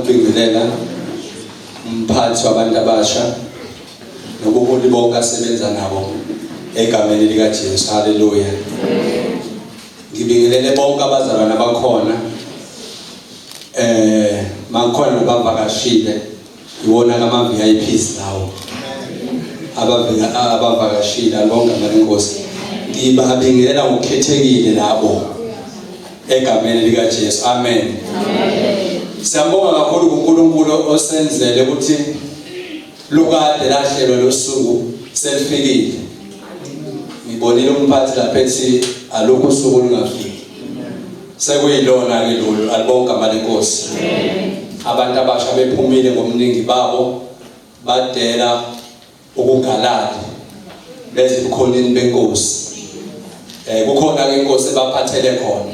Ngithanda ukubingelela umphathi wabantu abasha nobuholi bonke asebenza nabo egameni likaJesu. Haleluya. Ngibingelele bonke abazalwane abakhona. Makhona nabavakashile, iwona kama VIPs lawo. Abavika abavakashile alibonga igama lenkosi. Ngibabingelela ngokukhethekile labo egameni likaJesu. Amen. Siyambonga kakhulu kuNkulunkulu osenzele ukuthi lukade lahlelwa losuku selifikile. Ngibonile umphathi lapha ethi alukho usuku olungafiki. Sekuyilona ke lolu, alibonga igama lenkosi. Abantu abasha bephumile ngomningi babo badela ukungalali bezibukhoneni benkosi. Kukhona ke inkosi ebaphathele khona.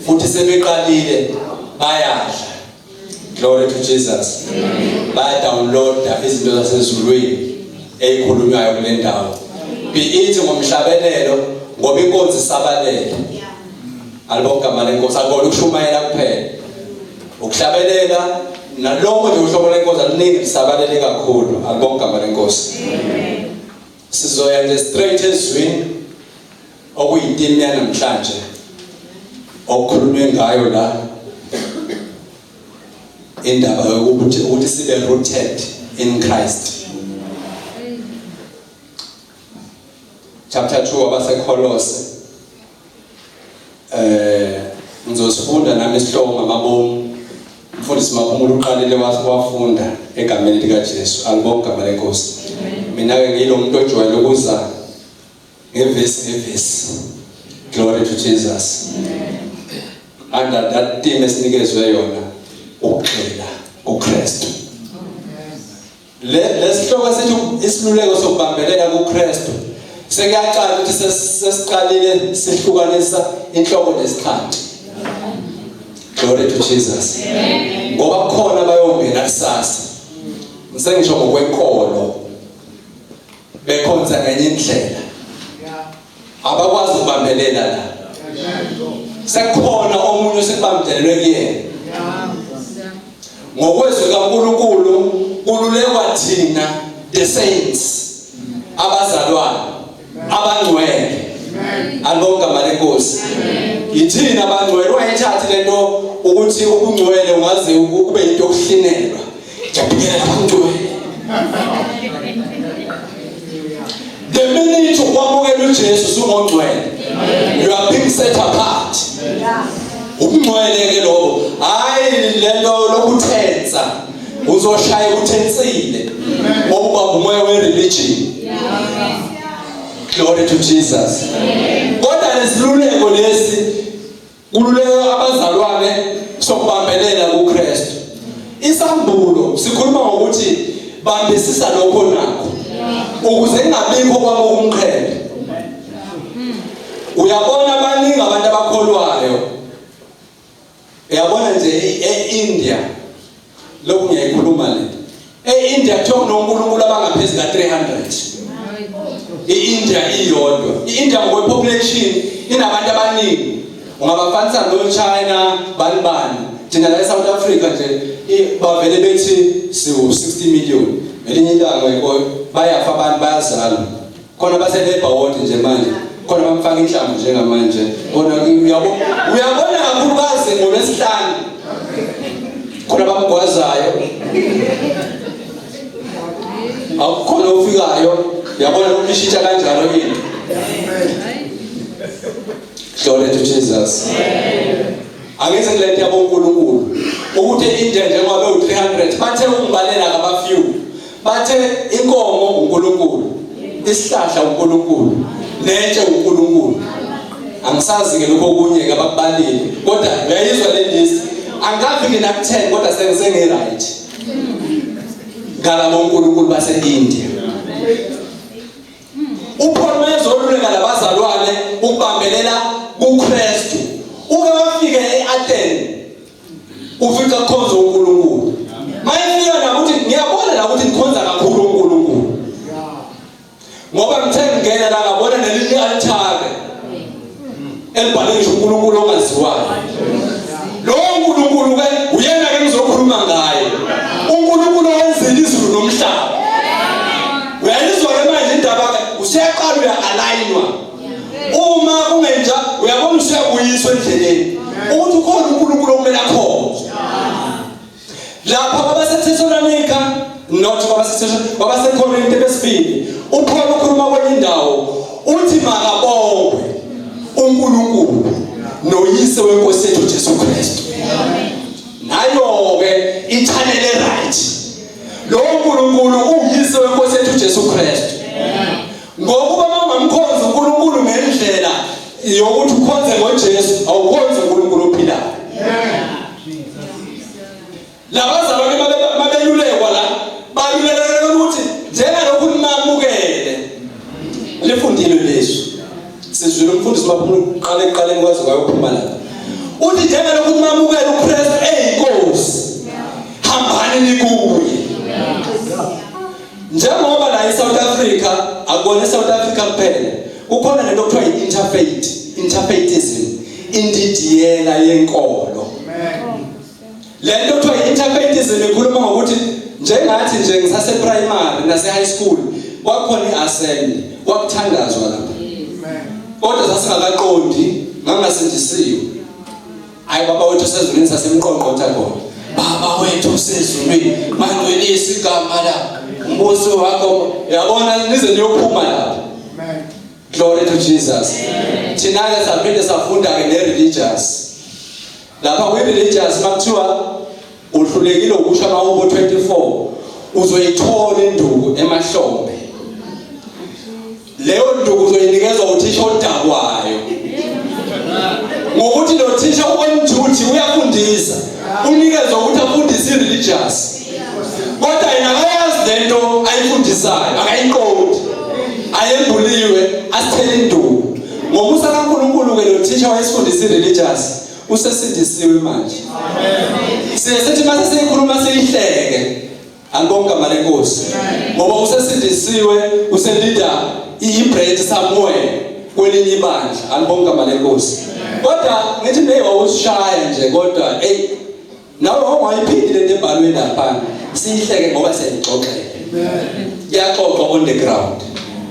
Futhi sebeqalile bayadla. Glory to Jesus. Baya downloada izinto zasezulwini ezikhulunywayo kule ndawo. Be it ngomhlabelelo ngoba inkonzo isabalele. Alibonga igama lenkosi, akubona ukushumayela kuphela. Ukuhlabelela naloko nje uhlobo lenkonzo aluningi lisabalele kakhulu. Alibonga igama lenkosi. Sizoya nje straight ezwini okuyitimi yanamhlanje okukhulunywe ngayo la, indaba yokuthi sibe rooted in Christ. Chapter 2 abaseKolose. Ngizosifunda nami isihloko ngamabomu. Mfundisi Maphumulo uqalile wafunda egameni lika Jesu. Alibonga igama lenkosi. Mina ke ngilo muntu ojwayele ukuza ngevesi ngevesi. Glory to Jesus. Under that theme esinikezwe yona, ukugxila kuKristu. Lesihloko sithi isiluleko sokubambelela kuKristu. Sekuyacaca ukuthi sesiqalile sihlukanisa inhloko nesixhanti. Glory to Jesus. Ngoba kukhona bayongena kusasa. Ngisengisho ngokwenkolo. Bekhonza ngenye indlela. Abakwazi ukubambelela la. Sekukhona omunye osekubambedelwe kuyena. Ngokwezwi kaNkulunkulu kululekwa thina the saints, abazalwane abangcwele. Alibonga igama lenkosi. Yithina abangcwele. Ungayithathi lento ukuthi ubungcwele ungaze kube into yokuhlinelwa. Ngiyabingelela abangcwele. The minute ukwamukela uJesu usungongcwele. You are being set apart. Ubungcwele ke lobo. Hayi lento lokuthensa. Uzoshaya uthensile. Ngoba ubamba umoya we religion. Glory to Jesus. Kodwa lesiluleko lesi kululeka abazalwane sokubambelela kuKristu. Isambulo sikhuluma ngokuthi bambisisa lokho nakho ukuze ingabikho kwabo umqhele. Uyabona baningi abantu abakholwayo. Uyabona nje e-India, lokhu ngiyayikhuluma le. E-India kuthiwa kunonkulunkulu abangaphezulu ka-300. I-India iyodwa. I-India ngokwe-population inabantu abaningi. Ungabafanisa no-China bani bani. Thina la e-South Africa nje bavele bethi siwu-60 million. Ngelinye ilanga yebo bayafa abantu bayazalwa. Khona base-labor ward nje manje. Khona bamfaka inhlamvu njengamanje. Khona uyabo uyabona kakhulukazi ngolwesihlanu. Khona bamgwazayo. Akukhona ofikayo, yabona lokhu ishintsha kanjalo into. Glory to Jesus. Angithi kulento yaboNkulunkulu ukuthi e-India njengoba bewu-300 bathe ukungibalela ngaba-few, bathe inkomo uNkulunkulu, isihlahla uNkulunkulu, netshe uNkulunkulu. Angisazi ke lokho okunye ke abakubalile, kodwa uyayizwa le list. Angikafi ngina ku-10 kodwa sengi-right ngalabo onkulunkulu base-India. UPaul wezoluleka labazalwane ukubambelela kuKristu. Uke wafika eAthens, ufica kukhonza uNkulunkulu. Mayefika nabo uthi ngiyabona la ukuthi nikhonza kakhulu uNkulunkulu. Ngoba ngithe ngingena la ngabona nelinye altare elibhalwe ngisho uNkulunkulu ongaziwayo. Lowo Nkulunkulu ke uyena ke ngizokhuluma ngaye. Lapha kwabaseThesalonika, not kwabaseThesalonika, kwabaseKorinte besibili, uPaul ukhuluma kwenye indawo, uthi makabongwe uNkulunkulu noyise wenkosi yethu Jesu Kristu. Nayo ke i-channel right. Lo nkulunkulu uyise wenkosi yethu Jesu Kristu. Ngokuba uma ungamkhonzi uNkulunkulu ngendlela yokuthi ukhonze ngoJesu, awukhonzi uNkulunkulu ophilayo. Labazalwane babelulekwa la, balulekela ukuthi njengalokhu nimamukele. Lifundile lezwi. Sizwile umfundisi maphuma uqala ekuqaleni kwaze kwayophuma lapha. Uthi njengalokhu nimamukele uKristu eyinkosi. Hambani nikuye. Njengoba la eSouth Africa akubona eSouth Africa kuphela kukhona lento okuthiwa i-interfaith, interfaithism, indidiyela yenkolo. Lento okuthiwa i-interfaithism ikhuluma ngokuthi njengathi nje ngisase primary nase high school kwakukhona i-assembly, kwakuthandazwa lapha. Kodwa sasingakaqondi, ngangasindisiwe. Hayi baba wethu osezulwini sasimqongqotha khona. Baba wethu osezulwini, mangcwelisa igama la. Umbuso wakho yabona nize niyophuma lapha. Glory to Jesus. Thina ke saphinde safunda ke ne religious. Lapha kwi religious makuthiwa uhlulekile ukusho amahubo 24 uzoyithola induku emahlombe. Leyo nduku uzoyinikezwa uthisha odakwayo. Ngokuthi lo thisha on duty uyafundisa. Unikezwa ukuthi afundise religious. Kodwa yena akayazi lento ayifundisayo, akayiqondi. Ayembuliwe asithele induku. Ngomusa kaNkulunkulu ke lo thisha wayesifundisa religious usesindisiwe manje. Siye sithi mase siyikhuluma siyihleke. Angibonge igama lenkosi. Ngoba usesindisiwe, uselida i-branch somewhere kwelinye ibandla. Angibonge igama lenkosi. Kodwa ngithi hey wawusishaya nje kodwa hey nawe wawungayiphindi lento ebhalwe lapha. Siyihleke ngoba siyayixoxela. Kuyaxoxwa on the ground.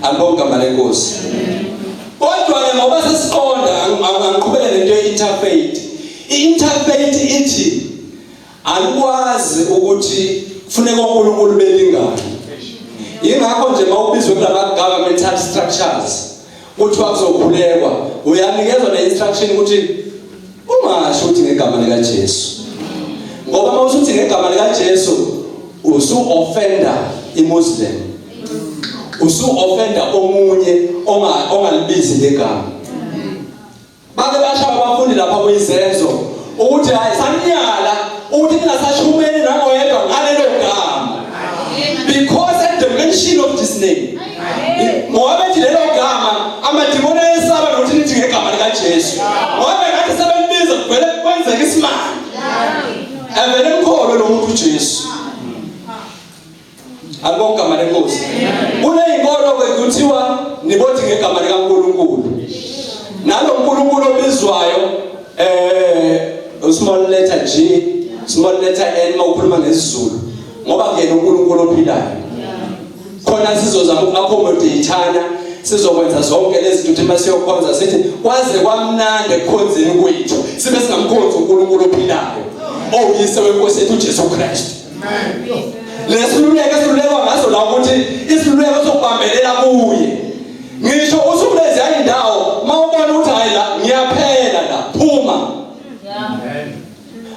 Angibonge igama lenkosi. Kodwa ke ngoba sesiqonda angiqhubeke nento ye-interfaith. I-interfaith ithi Anikwazi ukuthi kufuneka oNkulunkulu belingane. Yingakho nje mawubizwe kulama governmental structures kuthiwa kuzokhulekwa uyanikezwa ne-instruction ukuthi ungasho ukuthi ngegama likaJesu. Ngoba uma usuthi ngegama likaJesu usu-offenda iMuslim. Usu-offenda omunye ongalibizi legama. Bake basho abafundi lapha kuyizenzo ukuthi hayi saniyala ukuthi ningasashumeli nangoyedwa ngalelo gama because at the mention of this name ngoba bethi lelo gama amadimoni ayesaba nokuthi nithi ngegama likaJesu ngoba ngathi sebembiza kuvele kwenzeka isimanga evele mkholo lo muntu uJesu. Alibonke igama lenkosi. Kunezinkolo ke kuthiwa nibothi ngegama likaNkulunkulu. Nalo uNkulunkulu obizwayo eh small letter G, small letter N mawukhuluma ngesiZulu ngoba kuyena uNkulunkulu ophilayo. Khona sizozama uku-accommodate-ana sizokwenza zonke lezi zinto ukuthi masiyokhonza sithi kwaze kwamnandi ekukhonzeni kwethu sibe singamkhonzi uNkulunkulu ophilayo owuyise wenkosi yethu uJesu Kristu. Lesiluleko esilulekwa ngaso la ukuthi isiluleko sokubambelela kuye. Ngisho usukulezi indawo mawubona ukuthi hayi la ngiyaphela la phuma.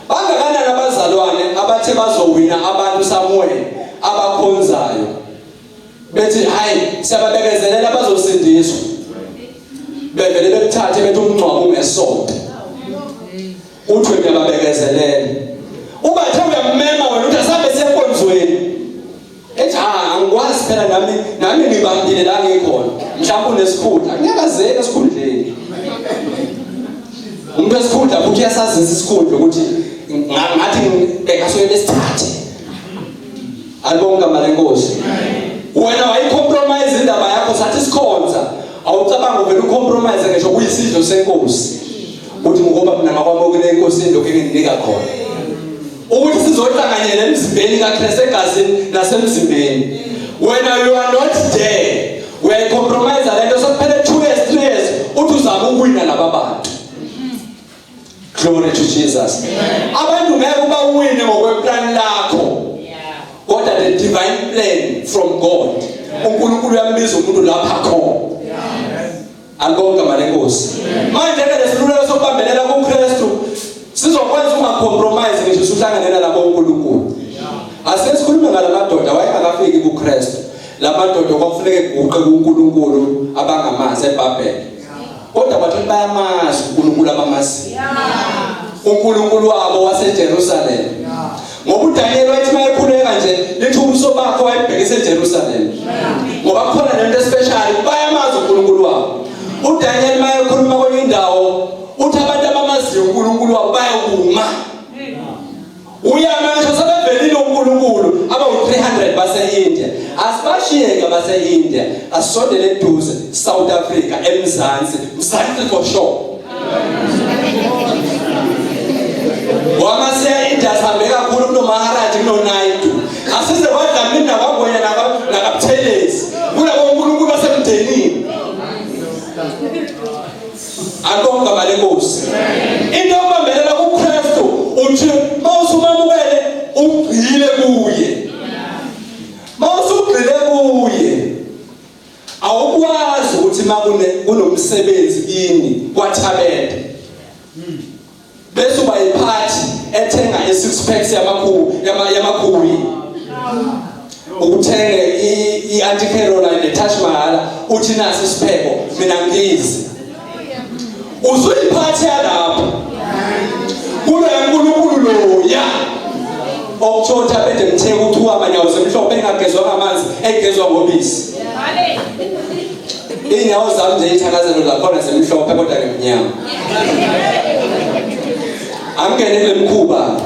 Bangakanani abazalwane abathe bazowina abantu somewhere abakhonzayo bethi hayi siyababekezelela bazosindiswa bevele bekuthathe bethi umngcwabo ungesonto uthi wena uyababekezelela uba the uyammema wena uthi asambe siye enkonzweni ethi ha angikwazi phela nami nami ngibambile la ngikhona mhlawumbe unesikhundla ngeke azeke esikhundleni umuntu wesikhundla futhi uyasazisa isikhundla ukuthi ngathi bengasuke besithathe alibonke igama lenkosi wena wayicompromise indaba yakho sathi sikhonza awucabanga uvele ucompromise ngisho kuyisidlo senkosi uthi ngoba mina ngakwamukela enkosini lokho enginika khona ukuthi sizohlanganyela emzimbeni kaKristu egazini nasemzimbeni wena you are not there uyayicompromise lento sekuphele 2 years 3 years uthi uzama ukuwina laba bantu glory to Jesus abantu ngeke uba uwine ngokweplan lakho. plan from God. uNkulunkulu uyambiza umuntu lapha khona. Alibonke igama lenkosi. Manje ke lesiluleko sokubambelela kuKristu sizokwenza ungacompromise ngisho usuhlangane nalabo uNkulunkulu. Ase sikhulume ngalamadoda wayengakafiki kuKristu. Lamadoda kwakufuneka eguqe kuNkulunkulu abangamazi eBhabhele. Kodwa bathi bayamazi uNkulunkulu abamaziyo. uNkulunkulu wabo waseJerusalem. Ngoba uDaniel wayethi mayekhuleka nje lithi ubuso bakhe wayebhekise eJerusalem. Ngoba kukhona lento especial bayamazi uNkulunkulu wabo. UDaniel mayekhuluma kwenye indawo uthi abantu abamaziyo uNkulunkulu wabo bayokuma. Uyama ngisho sebevelile uNkulunkulu abawu-300 base-India. Asibashiyeke abase-India, asisondele eduze South Africa eMzansi, Mzansi for sure. Wamasiya India sihambe kakhulu kunoMaharaji kunoNaidu. Asize kwadlamini nakwaNgwenya nakaButhelezi. Kulabo uNkulunkulu basemndenini. Alibonke igama lenkosi. Into yokubambelela kuKristu uthi mawusumamukele ugxile kuye. Mawusugxile kuye awukwazi ukuthi makune kunomsebenzi kini kwaThabede. Bese uba yiphathi ethenga i-six packs yamakhu yamakhuyi. Ukuthenge i-Auntie Caroline ne-Taj Mahal uthi nasi isipheko mina ngizi. Usuyiphathi yalapho. Kulo uNkulunkulu loya. Okuthiwa uThabede Mtheko uthuka amanyawo zemhlophe engagezwa ngamanzi egezwa ngobisi. Inyawo zami nje ithakazelo zakhona zemhlophe kodwa ngimnyama. Angene kule mkhuba.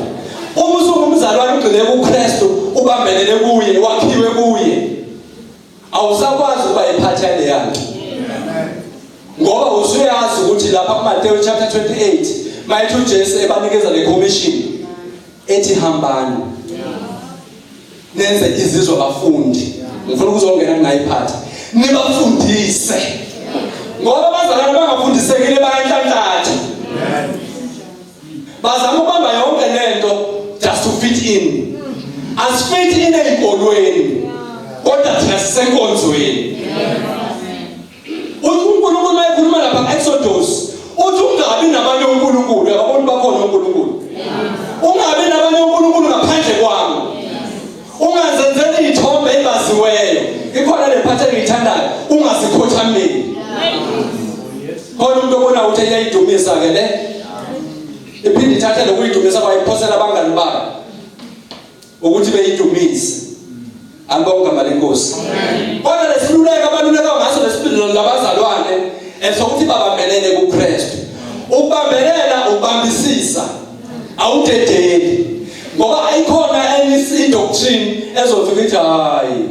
Uma usungumzalwane ugxile kuKristu, ubambelele kuye, wakhiwe kuye. Awusakwazi ukuba iphathi yaleyanto. Ngoba usuyazi ukuthi lapha kuMateyu chapter 28 mayethi uJesu ebanikeza le commission ethi hambani nenze izizwe abafundi ngifuna ukuzongena ngingayiphathi nibafundise ngoba abazalwane bangafundisekile bayanhlanhlatha bazama ukubamba yonke lento just to fit in asifit in ezikolweni kodwa thina sisenkonzweni. Uthi uNkulunkulu mayekhuluma lapha Exodus, uthi ungabi nabanye onkulunkulu, uyababona bakhona onkulunkulu. Ungabi nabanye onkulunkulu ngaphandle kwami. Ungazenzeli izithombe ebaziweyo. Ikhona le phathe engiyithandayo, ungazikhothameli. Khona umuntu obona ukuthi iyayidumisa ke le. Iphinde ithathe lokuyidumisa kwayiphosela abangani bayo. Ukuthi beyidumise. Angibonge igama lenkosi. Kodwa lesiluleko abaluleka ngaso lesipilo labazalwane esokuthi babambelele kuKristu. Ukubambelela ukubambisisa awudedeli. Ngoba ayikhona enye idoctrine ezofika ithi hayi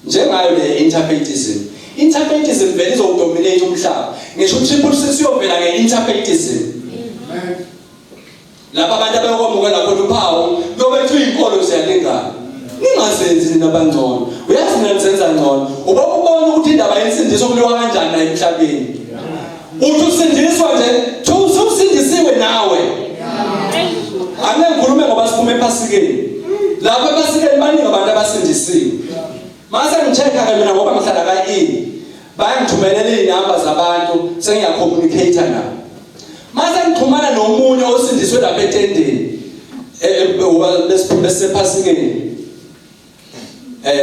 njengayo le interfaithism. Interfaithism vele izodominate umhlaba. Ngisho utriple six uyovela nge-interfaithism. Laba abantu abayokwamukela khona uphawu kuyobe kuthiwa iy'nkolo ziyalingana. Ningazenzi nina abangcono. Uyazi nina nizenza ngcono. Uba ubona ukuthi indaba yensindiso kuliwa kanjani la emhlabeni. Uthi usindiswa nje, thu usindisiwe nawe. Angeke ngikhulume ngoba siphume ephasikeni. Lapha ephasikeni baningi abantu abasindisiwe. Mase ngicheck-a ke mina ngoba ngihlala ka-E. Bayangithumelela iy'namba zabantu sengiyacommunicate nabo. Mase ngixhumana nomunye osindiswe lapha etendeni. Besephasikeni.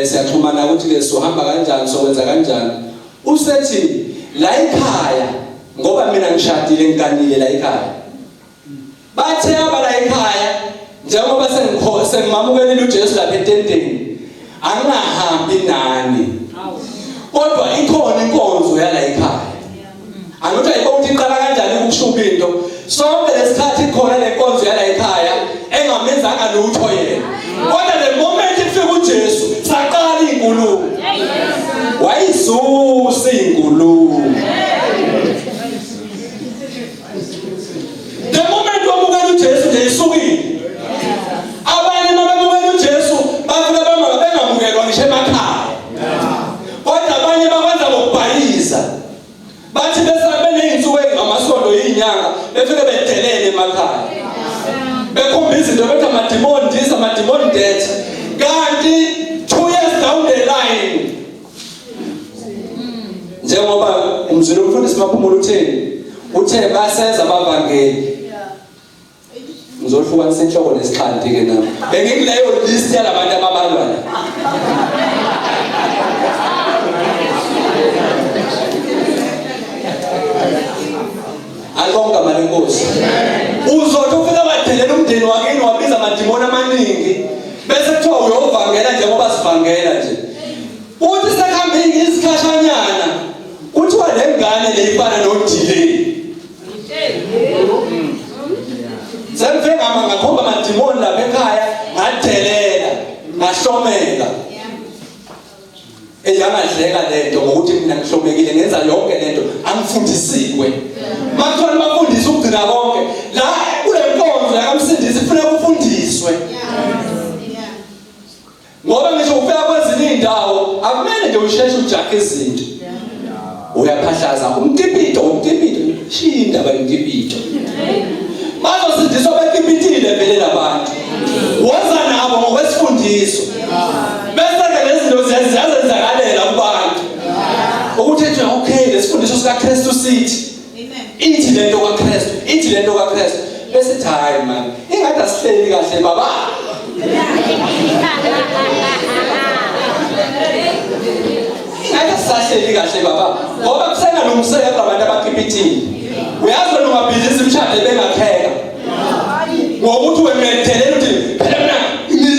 Siyaxhumana ukuthi ke sohamba kanjani sokwenza kanjani. Usethi la ekhaya ngoba mina ngishadile ngiganile la ekhaya. Bathe abala ekhaya njengoba sengikho sengimamukelile uJesu lapha etendeni angingahambi nani. Kodwa ikhona inkonzo yala ekhaya. Angithi ayibona ukuthi iqala kanjani ukushuba into. Sonke lesikhathi ikhona lenkonzo yala ekhaya engamenzanga lutho yena. Kodwa the moment ifika uJesu saqala inkulumo. Wayisusa inkulumo. The moment wamukela uJesu nje isukile. Abanye mabemukela uJesu bafika bama bengamukelwa ngisho emakhaya. Kodwa abanye bakwenza ngokubhayiza. Bathi bese beneyinsuku ezingamasonto izinyanga befike bedelele emakhaya. Bekhomba izinto bethi amadimoni this amadimoni that. Umzwile umfundisi Maphumulo utheni? Uthe baseza abavangeli. Ngizohlukanisa inhloko nesixhanti ke nami. Bengikuleyo list yalabantu ababalwa la. Alibonga igama lenkosi. Uzothi ufika wadelela umndeni wakini wabiza amadimoni amaningi bese kuthiwa uyovangela njengoba sivangela nje. Uthi sekuhambile isikhashanyana kuthiwa le ngane le ifana nodelay. Sengifike ngama ngakhomba amadimoni lapha ekhaya ngadelela ngahlomeka. Eyangadleka lento ngokuthi mina ngihlomekile ngenza yonke lento angifundisiwe. Makuthiwa nibafundise ukugcina konke la kule nkonzo yakamsindisi kufuneka ufundiswe. Ngoba ngisho ufika kwezinye izindawo akumele nje usheshe ujake izinto. Uyaphahlaza umkipito umkipito shiya indaba yomkipito. Bazosindiswa bekipitile vele labantu. Woza nabo ngokwesifundiso. Bese ke lezi zinto ziyazenzakalela kubantu. Ukuthi nje okay lesifundiso sikaKristu sithi ithi lento kaKristu ithi lento kaKristu bese ithi hayi man ingathi asihleli kahle baba ingathi asisahleli kahle baba ngoba kusengalungiseka kulabantu abakhipithile uyazi wena ungabhizinisa imishado ebengakheka ngokuthi wena uyayidelela uthi phela mina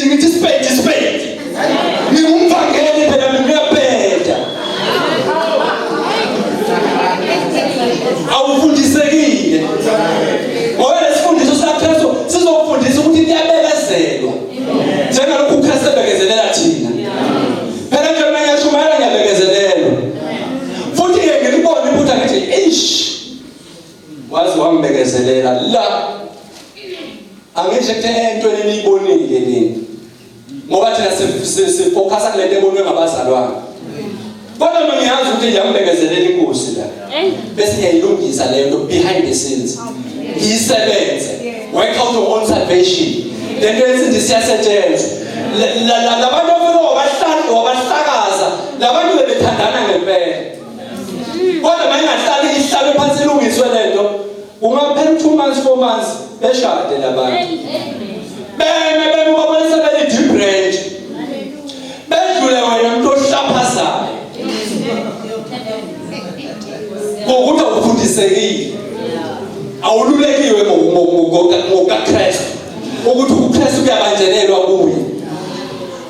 ngithi isipedi isipedi ngingumvangeli phela mina uyabheda awufundisekile ngoba lesifundiso sikaKristu sizokufundisa ukuthi kuyabekezelwa njengalokhu uKristu ebekezelela thina phela nje mina ngiyashumayela ngiyabekezelelwa futhi ke ngilibona iphutha ngithi ish waze wangibekezelela la angisho ukuthi entweni eniyibonile nini ngoba thina sifokhasa kule nto ebonwe ngabazalwane kodwa mina ngiyazi ukuthi ngiyambekezelela inkosi la bese ngiyayilungisa le nto behind the scenes ngiyisebenze work out your own salvation le nto yensindiso iyasetshenzwa labantu ofike wabahlakaza labantu bebethandana ngempela kodwa mayingahlali ihlale phansi ilungiswe le nto Ungaphela 2 months 4 months beshade labantu. Beme beme ubabona sebele deep range. Bedlule wena umuntu ohlaphazayo. Ngokuthi awufundisekile. Awululekiwe ngokaKristu. Ukuthi uKristu kuyabanjelelwa kuye.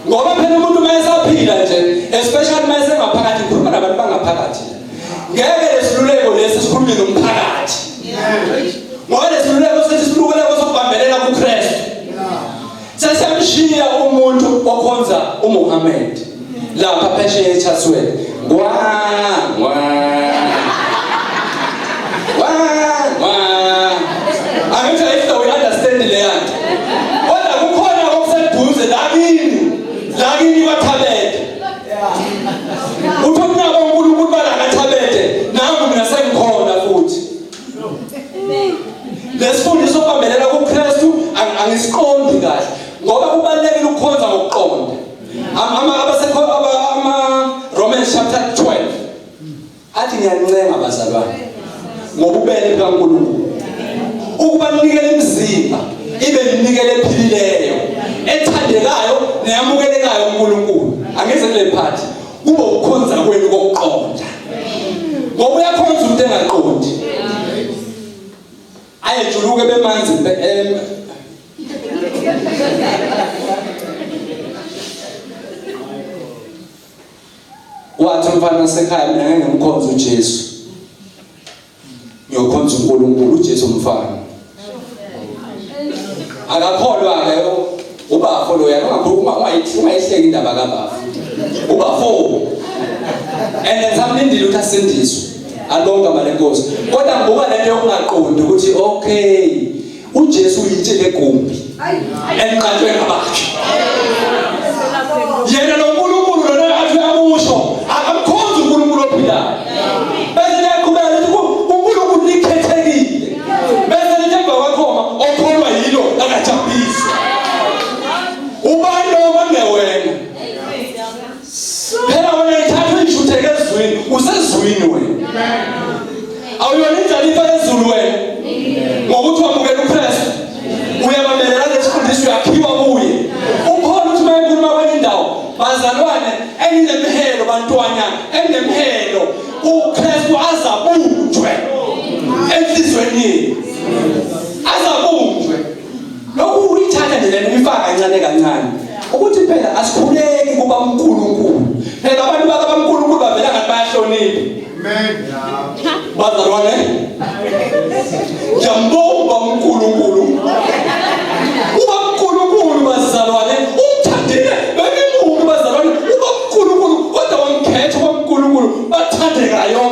Ngoba phela umuntu uma esaphila nje, especially uma esengaphakathi, ngikhuluma nabantu bangaphakathi. Ngeke lesiluleko lesi sikhulume nomphakathi. Ngoba lesiluleko sithi siluleko sokubambelela kuKristu. Sesiyamshiya umuntu okhonza uMuhammad lapha phesheya eChatsworth. Ngwa ngwa. Ngwa ngwa. Angithi if we understand le yanto. Kodwa kukhona okuseduze la kini. La kini kwaThabete. Uthi unabo uNkulunkulu bala kaThabete nangu mina sengikhona futhi. Lesifundiso sokubambelela kuKristu angisiqondi kahle ngoba kubalulekile ukukhonza ngokuqonda. Ama abasekho ama Romans chapter 12 athi ngiyancenga bazalwane ngobubele bukaNkulunkulu ukuba ninikele imizimba ibe iminikelo ephilileyo ethandekayo neyamukelekayo kuNkulunkulu angize kule phathi kube ukukhonza kwenu kokuqonda ngoba uyakhonza umuntu engaqondi ayejuluke bemanzi Wathi umfana wasekhaya mina ngeke ngimkhonze uJesu. Ngiyokhonza uNkulunkulu uJesu umfana. Akakholwa ke ubafo lo yena ungakhuluma ungayihleki indaba kabafo. Ubafo. And then samlindile ukuthi asindiswe. Alonga mali lenkosi. Kodwa ngibuka lento yokungaqondi ukuthi okay uJesu uyitshe legumbi enqatshwe ngabakhe yena lo nkulunkulu lona athi uyamusho akamkhonzi unkulunkulu ophilayo bese liyaqhubeka lithi unkulunkulu likhethekile bese lithi emva kwakhoma okholwa yilo akajabhiswa ubani lowo makungewena phela wena ithatha uyishutheke ezwini usezwini wena. Awuyona indlalifa yezulu wena. Ngokuthi wamukela uKristu. Uyabambelela lesifundiso uyakhiwa kuye. Ukhona uthi uma ekhuluma kwenye indawo, bazalwane enginemhelo bantwana enginemhelo uKristu azabunjwe enhlizweni yenu. Azabunjwe. Lokhu uyithatha nje lento uyifaka kancane kancane. Ukuthi phela asikhuleki kuba uNkulunkulu. Phela abantu baka uNkulunkulu bavela ngathi bayahlonipha. Amen. Bazalwane. Ngiyambonga uNkulunkulu. Uba uNkulunkulu bazalwane umthandile bengimubi bazalwane uba uNkulunkulu kodwa wangikhetha uba uNkulunkulu bathandekayo.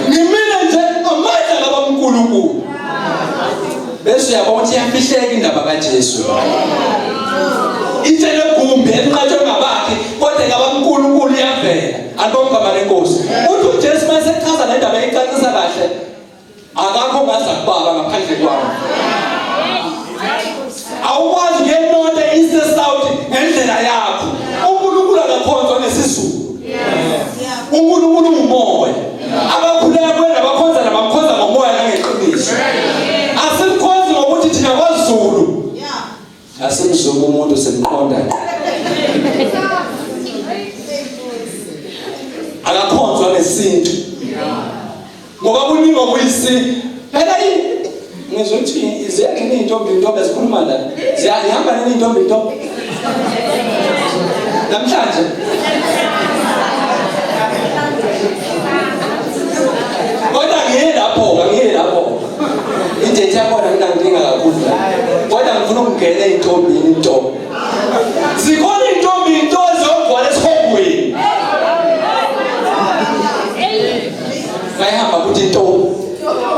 Ngimile nje amandla kabaNkulunkulu. Bese uyabona ukuthi iyafihleka indaba kaJesu. Itshe legumbi elinqatshwe ngabakhe kodwa kabaNkulunkulu iyavela. Alibonga igama lenkosi. Uthi uJesu mase echaza le ndaba eyicacisa kahle akakho ongaza kubaba ngaphandle kwami. Awukwazi ngenothe east south ngendlela yakho. uNkulunkulu akakhonzwa ngesizulu. uNkulunkulu ungumoya. Abakhuleka kwena bakhonza nabamkhonza ngomoya nangeqiniso. Asimkhonzi ngokuthi thina kwaZulu. Asimzuku umuntu simqonda. Akakhonzwa ngesintu. Ngoba kuningi okuyisi phela ngizwe ukuthi ziyangena iy'ntombi intombi ezikhuluma la ziyahamba nini iy'ntombi intombi namhlanje kodwa ngiye lapho ngiye lapho idate yakhona nginankinga kakhulu kodwa ngifuna ukungena ey'ntombini intombi Zikhona intombi into ezogcwala esihogweni. Bayihamba kuthi into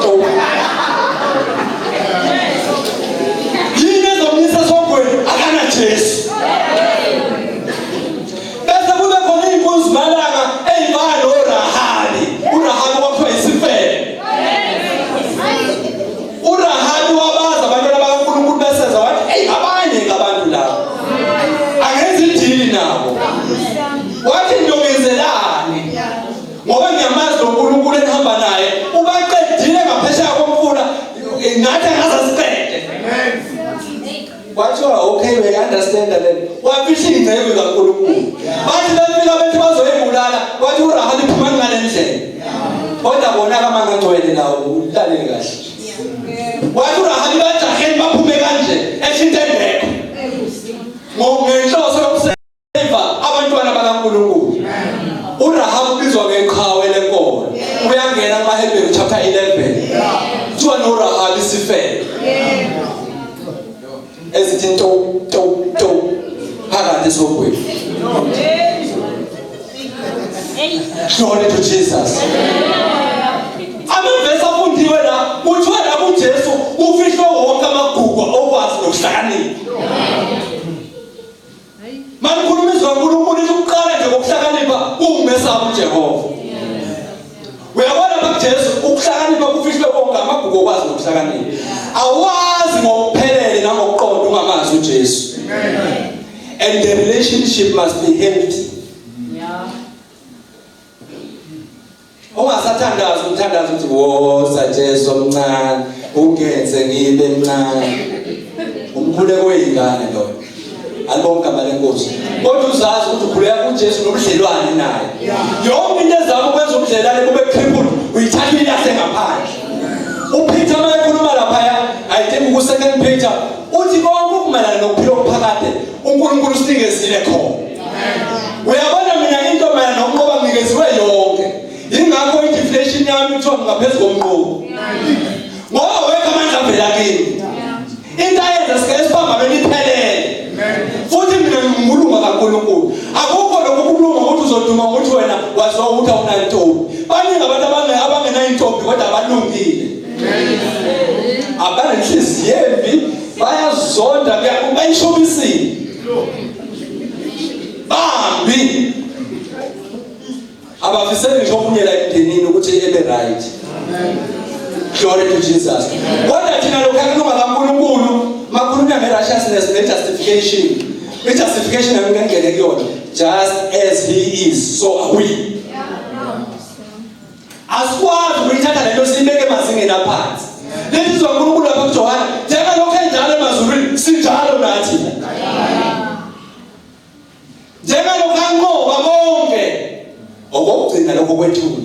to. Yini ezomisa esihogweni akana Jesu. Bese kube khona inkunzi malanga eyibala noRahabi. URahabi kwakuthiwa isifebe. URahabi wabaza abantwana bakaNkulunkulu beseza wathi, "Ey abanye ngabantu laba. Angenza idili nabo." Wathi ndomenzelani? Ngoba ngiyamazi lo Nkulunkulu enihamba naye, ubaqedile ngaphesheya komfula, ngathi angaze asiqede. Kwathiwa okay we understand then. Wafihla ingcebo kaNkulunkulu. Bathi befika bethi bazoyibulala, wathi uRahabi phuma ngale ndlela. Kodwa bona kamangangcwele nawo ulalele kahle. Wathi uRahabi bajaheni baphume kanje eshinto engekho. Ngenhloso yokuseva abantwana bakaNkulunkulu. uRahabi ubizwa ngeqhawe lenkolo. Uyangena kumaHebheru chapter 11. Kuthiwa noRahabi isifebe. Ezithi nto to to phakathi esogweni. Glory to Jesus. Amavesi afundiwe la kuthiwa la kuJesu kufihlwe wonke amagugu okwazi nokuhlakanipha. Manikhuluma izwi kaNkulunkulu lithi ukuqala nje kokuhlakanipha kuwumesaba uJehova. Uyabona lapha kuJesu ukuhlakanipha kufihlwe konke amagugu okwazi nokuhlakanipha. Awazi ngokuphelele nangokuqonda ungamazi uJesu. And the relationship must be healthy. Yeah. Ungasathandazi umthandazo uthi woza Jesu omncane ungenze ngibe mncane. Umkhuleko weyingane loyo. Alibonke igama lenkosi. Kodwa uzazi ukuthi ukhuleka kuJesu nobudlelwane naye. Yonke into ezama ukwenza ubudlelwane bube crippled uyithatha ilahle ngaphandle. UPeter uma ekhuluma laphaya, I think ku second Peter uthi konke okumayelana nokuphila okuphakade uNkulunkulu usinikezile khona. Uyabona mina into mayelana nokunqoba ngikeziwe yonke. Yingakho i-deflation yami kuthiwa ngingaphezu komnqobi. Ngoba wekho amandla avela kimi. Into ayenza sike esiphambanweni iphelele. Futhi mina ngingulunga kaNkulunkulu. Akukho lokhu kulunga ukuthi uzoduma ngokuthi wena waziwa ukuthi awunantombi. Baningi abantu abangenayo intombi kodwa abalungile. Abanenhliziyo embi bayazonda bayishumisile. Bambi abafiseli ngisho omunye la emndenini ukuthi ebe right glory to Jesus kodwa thina lokhu akulunga kaNkulunkulu makhulunywa nge-righteousness ne-justification i-justification angingengene kuyona just as he is so are we. Asikwazi ukuyithatha lento siyibeke emazingeni aphansi. Leli zwi kaNkulunkulu lapha kuJohane, njengalokho enjalo emazulwini, sinjalo nathi. Njengalokho anqoba konke okokugcina lokho kwethuna.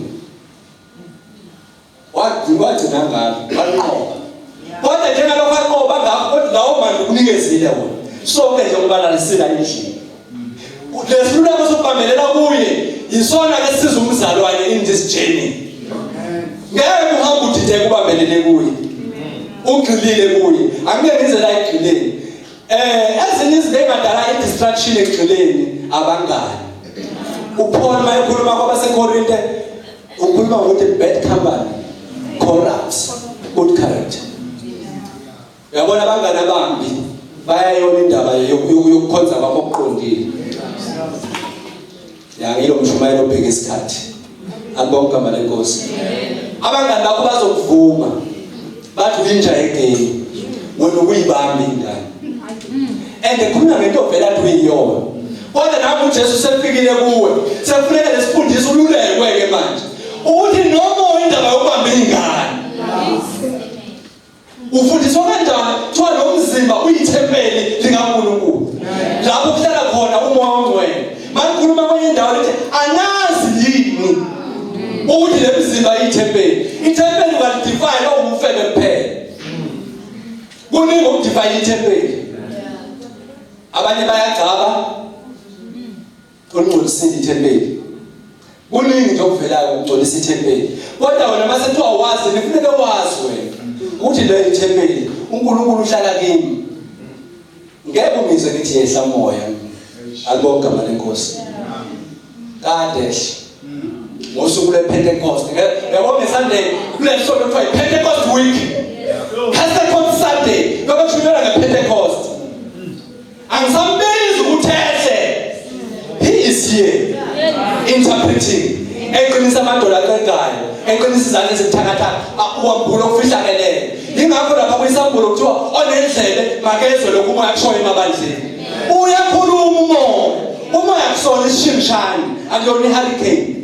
Wagcina wagcina ngalo, wanqoba. Kodwa njengalokho anqoba ngakho, kodwa lawo mandla ukunikezile wona. Sonke nje ukubalalisela endlini. Lesiluleko sokubambelela kuye yisona ke sisiza umzalwane in this journey. Ngeke uhambe udideke ubambelele kuye. Ugxilile kuye. Angeke ngize la ekugxileni. Ezinye izinto engadala i-distraction ekugxileni abangani. UPaul mayekhuluma kwabaseKorinte ukhuluma ngokuthi bad company corrupts good character. Uyabona abangani abambi bayayona indaba yokukhonza kwakho okuqondile. Ya ngilo mshumayelo obheka isikhathi. Akubonke igama lenkosi. Abangani bakho bazokuvuma. Bathi uyinja yegame. Wena ukuyibamba ingane. And khuluma ngento vele athi uyiyona. Kodwa nawe uJesu sefikile kuwe. Sekufuneka lesifundiso ululekwe ke manje. Ukuthi noma indaba yokubamba ingane. Ufundiswa kanjani? Kuthiwa lo mzimba uyithempeli likaNkulunkulu. Lapho kuhlala khona uMoya oNgcwele. Mangikhuluma kwenye indawo lithi anazi yini ukuthi le mzimba iyithempeli. Ithempeli ungalidefine owumfebe kuphela. Kuningi okudefine ithempeli. Abanye bayagcaba Olungcolisile ithempeli. Kuningi nje okuvelayo ukungcolisa ithempeli. Kodwa wena mase kuthiwa wazi, kufuneka wazi wena ukuthi le ithempeli uNkulunkulu uhlala kimi. Ngeke ungizwe ngithi yehla moya. Alibonke igama lenkosi. Kade ehle. Ngosuku lwePentecost. Yabo ngeSunday kuleli sonto kuthiwa iPentecost week. Pentecost Sunday. Lokho kushunyelwa ngePentecost. Angisambizi ukuthi ehle. He is here. Interpreting. Eqinisa amadola aqegayo, eqinisa izandla ezibuthakathaka, uwambula okufihlakeleyo. Ingakho lapha kwisambulo kuthiwa onendlebe makezwe lokhu umoya akushoyo emabandleni. Uyakhuluma umoya. Umoya akusona isishingishane, akuyona i-hurricane.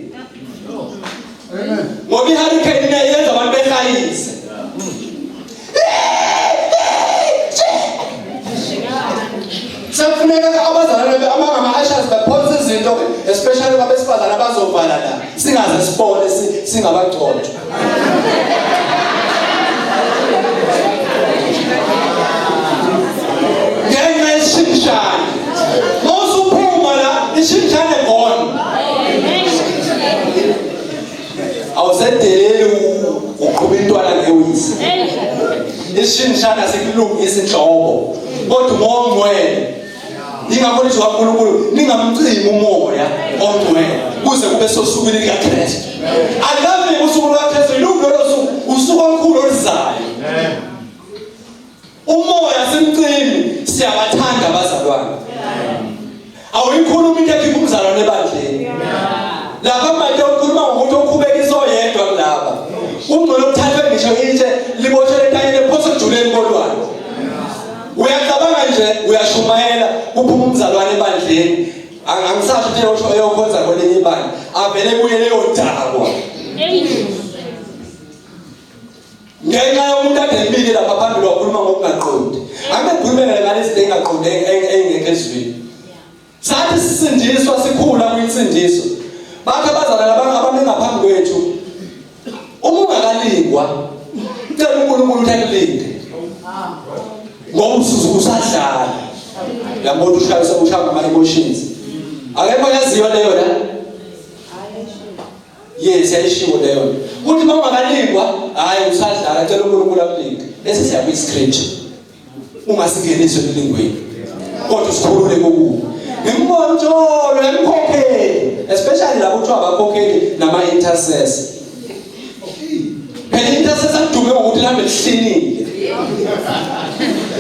Ngoba i-hurricane yenza abantu behlayise. Sekufuneka abazalwane abangama-ushers baphonse izinto especially kwabesifazane abazovala la singaze sibone singabagcotshwa. Ngenxa yesishingishane. Mawusuphuma la ishingishane gone. Awusedeleli uqhuba intwana ngewisi. Ishinshana sikulungisa inhlobo. Kodwa umoya ongcwele. Ingakho lithi kaNkulunkulu ningamcimi umoya ongcwele kuze kube sosukwini likaKristu. Alikafi usuku lukaKristu ilungu lolo suku usuku olukhulu oluzayo. Umoya simcimi siyabathanda abazalwane. Awuyikhuluma into ekhipha umzalwane ebandleni. Lapha manje ukhuluma ngokuthi okhubekisa oyedwa kulaba. Kungcono kuthathwe ngisho itshe liboshelwe entanyeni ephose ekujuleni kolwandle. Uyacabanga nje uyashumayela kuphuma umzalwane ebandleni. Angisasho ukuthi eyosho eyokhonza kwelinye ibandla. Avele kuye leyo dakwa. Ngenxa yomuntu ade emile lapha phambili wakhuluma ngokungaqondi. Ake ngikhulumele ngalezi zinto engaqondi engekho ezwini. Sathi sisindiswa sikhula kwinsindiso. Bakhe abazalwane abame ngaphambi kwethu. Uma ungakalingwa, cela uNkulunkulu ukuthi akulinde. Ngoba usuzuka usadlala. Uyabona ushayisa ushaya ngama emotions. Akekho yaziyo leyo la. Yes, yayishiwo leyo nto. Kuthi uma ungakalingwa, hhayi usadlala, cela uNkulunkulu akulinge. Bese siya kwi-scripture. Ungasingenisi emlingweni. Kodwa usikhulule kokubi. Ngimbona ukuthi oh lo emkhokheli, especially labo kuthiwa abakhokheli nama-intercessor. Phela i-intercessor kudume ngokuthi lihambe lihlinile.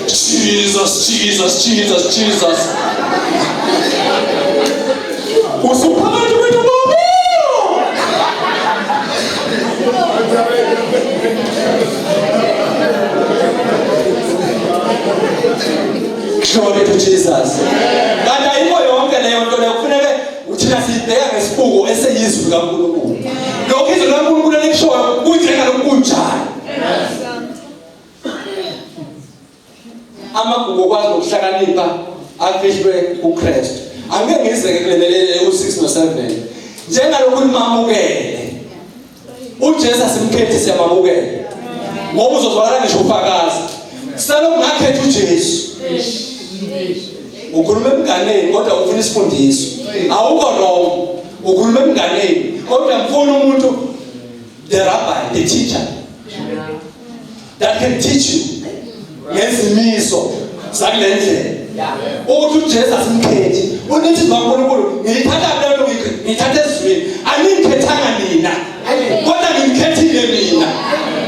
Jesus, Jesus, Jesus, Jesus. Usuphakathi kwethu baba. Glory to Jesus. Kanti ayikho yonke leyo nto leyo kufuneke thina siyibheka ngesibuko eseyizwi likaNkulunkulu. Lokho izwi likaNkulunkulu elikusho nokuhlakanipha afihlwe kuKristu. Angeke ngize ke kulelele u6 no7. Njengalokhu nimamukele. UJesu asimkhethi siyamamukela. Ngoba uzozwakala ngisho ufakazi. Selokhu ngakhetha uJesu. Ukhuluma emnganeni kodwa ufuna isifundiso. Awukho wrong. Ukhuluma emnganeni kodwa mfuna umuntu the rabbi, the teacher that can teach you ngezimiso zakule ndlela ukuthi uJesu asimkhethi unithi kaNkulunkulu ngiyithatha le nto ngiyithatha ezwini aningikhethanga nina kodwa ngimkhethile mina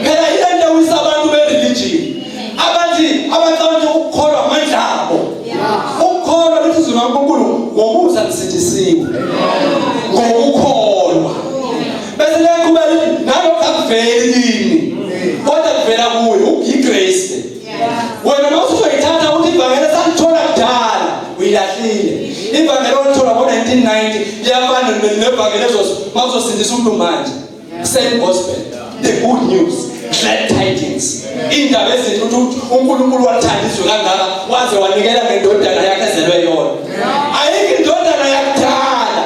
phela ile nto ewisa abantu be-religion abathi abacabanga ukukholwa amandla abo ukukholwa lithi izwi kaNkulunkulu ngomusa nisindisiwe ngokukholwa bese liyaqhubeka lithi nalokhu akuveli kini kodwa kuvela kuye uyigrace wena uma usuzoyithatha ukuthi ivangeli salithola kudala uyilahlile ivangeli olithola ngo-1990 liyafana nevangeli uma uzosindisa umuntu manje same gospel the good news glad tidings indaba ezinhle ukuthi uNkulunkulu wathanda izwe kangaka waze wanikela ngendodana yakhe ezelwe yona ayikho indodana yakudala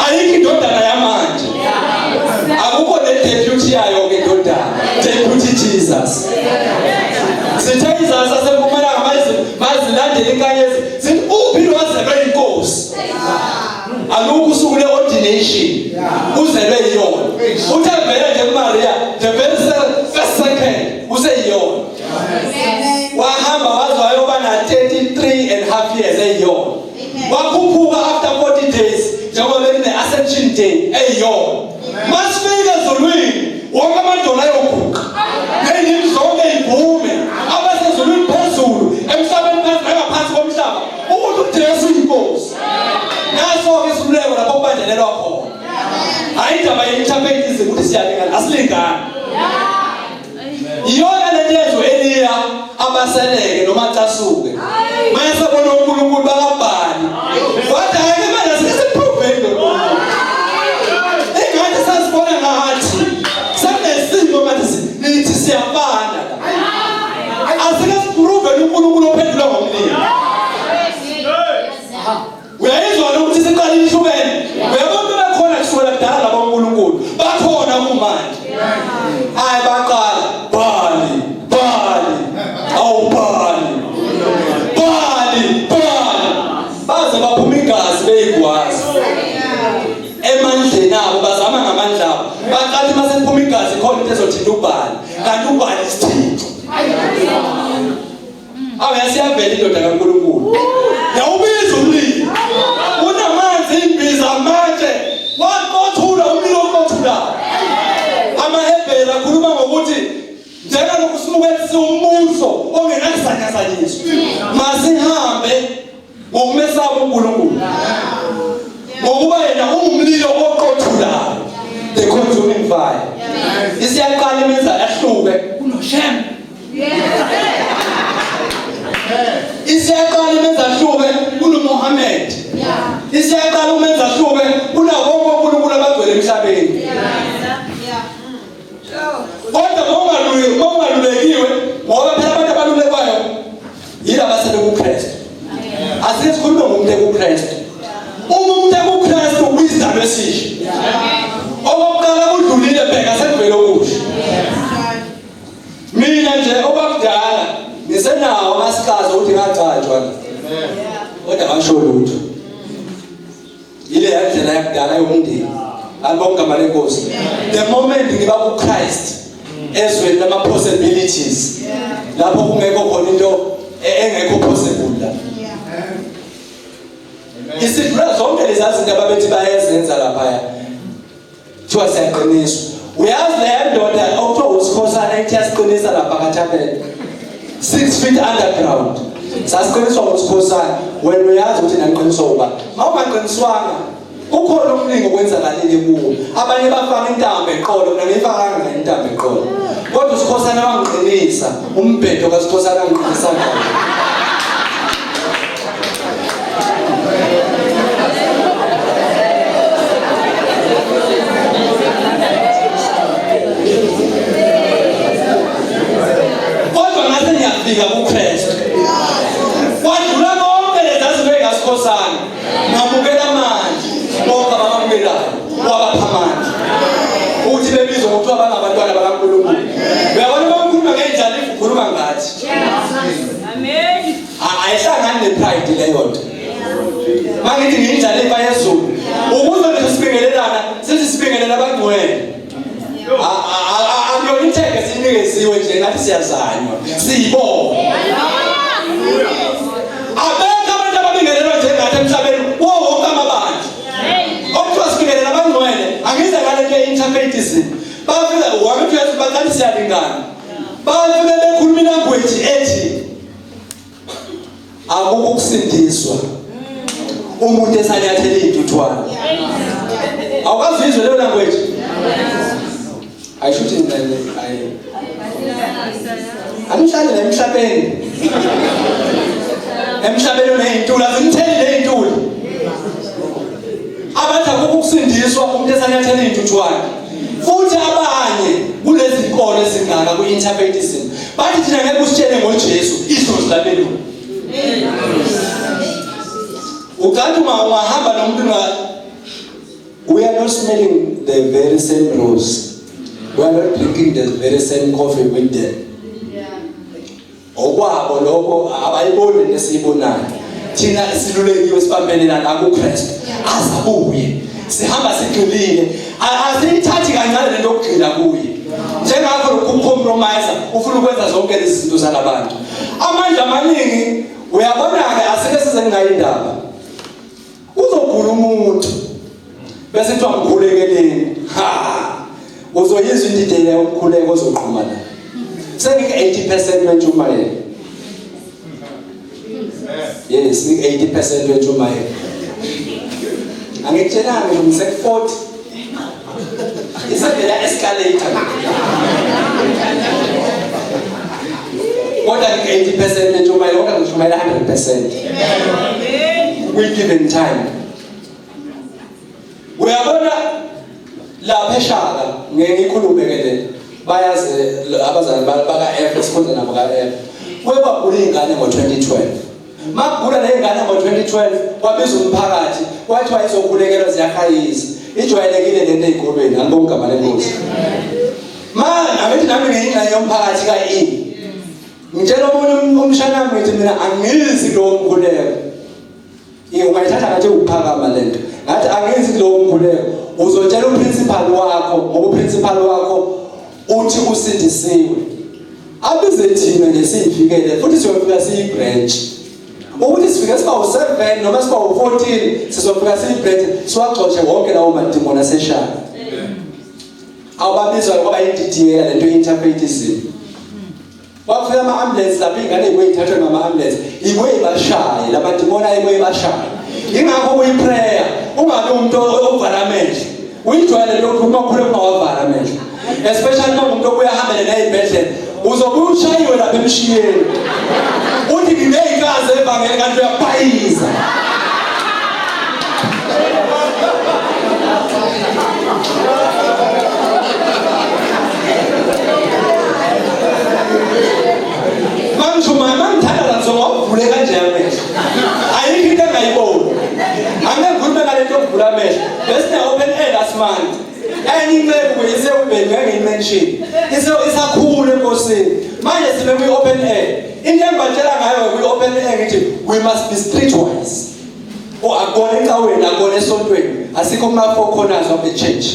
ayikho indodana yamanje akukho ne-deputy yayo ke indodana deputy Jesus sithe izazi zasempumalanga mazilandele inkanyezi zithi uphi lwazelwe inkosi alukho usuku le-ordination uzelwe yiyona uthe vele nje kumaria the very first second useyiyona wahamba waze wayoba na-33 and half years eyiyona wakhuphuka after 40 days njengoba bekune-ascension day eyiyona masifika ezulwini wonke amadolo ayoguqa ney'limi zonke igume abasezulwini phezulu emhlabeni phansi nangaphansi komhlaba ukuthi ujesu uyinkosi naso-ke isiluleko lapho kubanjelelwa khona hhayi indaba ye-interfaithism ukuthi siyalingana asilingani Iyona lento yenziwe Eliya abaseleke noma acasuke. Mayesebona uNkulunkulu bakabhali. Wathi hayi manje sesiprove lo Nkulunkulu. Ingathi sasibona ngathi sekunesimo manje nithi siyafana la. Asike siprove uNkulunkulu ophendula ngomlilo. Uyayizwa ukuthi siqala ihlukene. Uyabona bekhona kusukela kudala labo uNkulunkulu. Bakhona kumanje. Hayi baqala bali bali awu bali bali bali baze baphuma igazi beyigwazi emandleni abo bazama ngamandla abo baqala uma sekuphuma igazi khona into ezothinta ubhali kanti ubhali isithixo Awu yasiyavela indoda kaNkulunkulu. Yawubiza umlilo. Unamanzi imbiza amatshe. Waqothula umlilo oqothulayo. AmaHebheru akhuluma ngokuthi njengalokhu simukelisa umbuso ongenakuzanyazanyiswa. Masihambe ngokumesaba uNkulunkulu. Ngokuba yena ungumlilo oqothulayo. The consuming fire. Isiyaqala imenza ehluke kunoShem. Isiyaqala imenza ahluke kunoMohammed. Isiyaqala umenza ahluke kunabo bonke onkulunkulu abagcwele emhlabeni. Kodwa mongalulekiwe ngoba phela abantu abalulekwayo yilaba sebekuKristu. Asike sikhulume ngomuntu ekuKristu. Uma umuntu ekuKristu uyisidalwa esisha. Okokuqala kudlulile bheka sekuvele okusha. Mina nje okwakudala ngisenawo amasikazi ukuthi ngagcatshwa. Kodwa ngasho lutho. Ile yandlela yakudala yomndeni. Alibonga igama lenkosi. The moment ngiba kuChrist ezweni lama possibilities lapho kungekho khona into engekho possible la. Isidlula zonke lezi zinto ababethi bayezenza lapha. Kuthiwa siyaqiniswa. Uyazi le ndoda okuthiwa uSikhosana ithi yasiqinisa lapha kaThabela. 6 feet underground. Sasiqiniswa uSikhosana. Wena uyazi ukuthi naqiniswa uba. Mawungaqiniswanga kukhona okuningi okwenzakalile kuwo. Abanye bafaka intambo eqolo, mina ngiyifakanga intambo eqolo. Kodwa uSikhosana wangiqinisa, umbhedo kaSikhosana wangiqinisa ngawo. Kodwa ngase ngiyafika kuKristu. Uyithathaphi leyo nto? Mangithi ngiyindlalifa yezulu. Ukuze ngisho sibingelelana, sithi sibingelela abangcwele. Akuyona ithenge sinikeziwe nje ngathi siyazanywa. Siyibona. Abekho abantu ababingelelwa njengathi emhlabeni wo wonke amabandla. Okuthiwa sibingelela abangcwele, angize ngale nto ye-interfaithism. Bafika wakithi uyazi bathi siyalingana. Bafike bekhuluma ilanguage ethi akukho ukusindiswa umuntu esanyathela iy'ntuthwane awukazi uyizwe leyo language ayisho ukuthi angihlali la emhlabeni emhlabeni uney'ntuli azimtheli ley'ntuli abathi akukho ukusindiswa umuntu esanyathela iy'ntuthwane futhi abanye kulezi nkolo ezingaka kwi-interfaithism bathi thina ngeke usitshele ngoJesu idlozi labelungu ukanti uma ungahamba nomuntu nga we are not smelling the very same rose we are not drinking the very same coffee with them Okwabo lokho abayiboni lento esiyibonayo. Thina silulekiwe sibambelelana kuKristu. Azabuye. Sihamba sigxilile. Asiyithathi kancane lento yokugxila kuye. Njengakho lokhu compromise ufuna ukwenza zonke lezi zinto zalabantu. Amandla amaningi uyabona-ke asike size ngayo indaba. Uzogula umuntu bese kuthiwa mkhulekeleni. Ha! Uzoyizwa indidela yomkhuleko ozoqhuma la. Sengike 80% wentshumayelo. Yes, ngike 80% wentshumayelo. Angikutshelanga ngisho ngise 40. Isavela escalator. Kodwa ngike 80% wentshumayelo kodwa ngishumayela 100%. Kwi given time. Uyabona lapha eShaka ngeke ngikhulume ke le bayazi abazali baka F esikhonza nabo ka F. Kwebagula izingane ngo-2012. Makugula ley'ngane ngo-2012 kwabiza umphakathi kwathiwa izokhulekelwa ziyahayiza. Ijwayelekile lento ey'kolweni angibongi igama lenkosi. Ma angithi nami ngiyingxenye yomphakathi ka-E. Ngitshela omunye umshana wami ngithi mina angizi kulowo mkhuleko. Ungayithatha ngathi ukuphakama lento. Ngathi angizi kulowo mkhuleko. Uzotshela uprincipal wakho ngoba uprincipal wakho uthi usindisiwe. Abize thina nje siyifikele futhi siyofika siyi-branch. Ukuthi sifike siba u-7 noma siba u-14 sizofika siyi-branch siwaxoshe wonke lawo madimoni aseshaya. Awubabizwa ngoba yididiyela lento ye-interfaithism. Kwafika ama-ambulance lapho iy'ngane yibuye ithathwe ngama-ambulance ibuye ibashaye la madimoni ayibuye ibashaye. Yingakho kuyi-prayer ungabi umuntu ovala amehlo. Uyijwayele leyo ukuthi uma ukhuleka ungawavala amehlo. Especially uma umuntu obuye ahambele ney'bhedlela uzobuye ushayiwe lapha emshiyeni. Uthi nginey'nkazi evangeli kanti uyabhayiza. Mangishumayela mangithandaza ngizongavule kanje amehlo. Ayikho into engayiboni. Angeke ngikhulume ngale nto yokuvula amehlo. Besine open air last month. Enye inceku isewubheni ngeke ngiyimention. Ise isakhula enkosini. Manje sime kwi open air. Into engibatshela ngayo kwi open air ngithi we must be streetwise. Oh akona ecaweni akona esontweni asikho kuma four corners of the church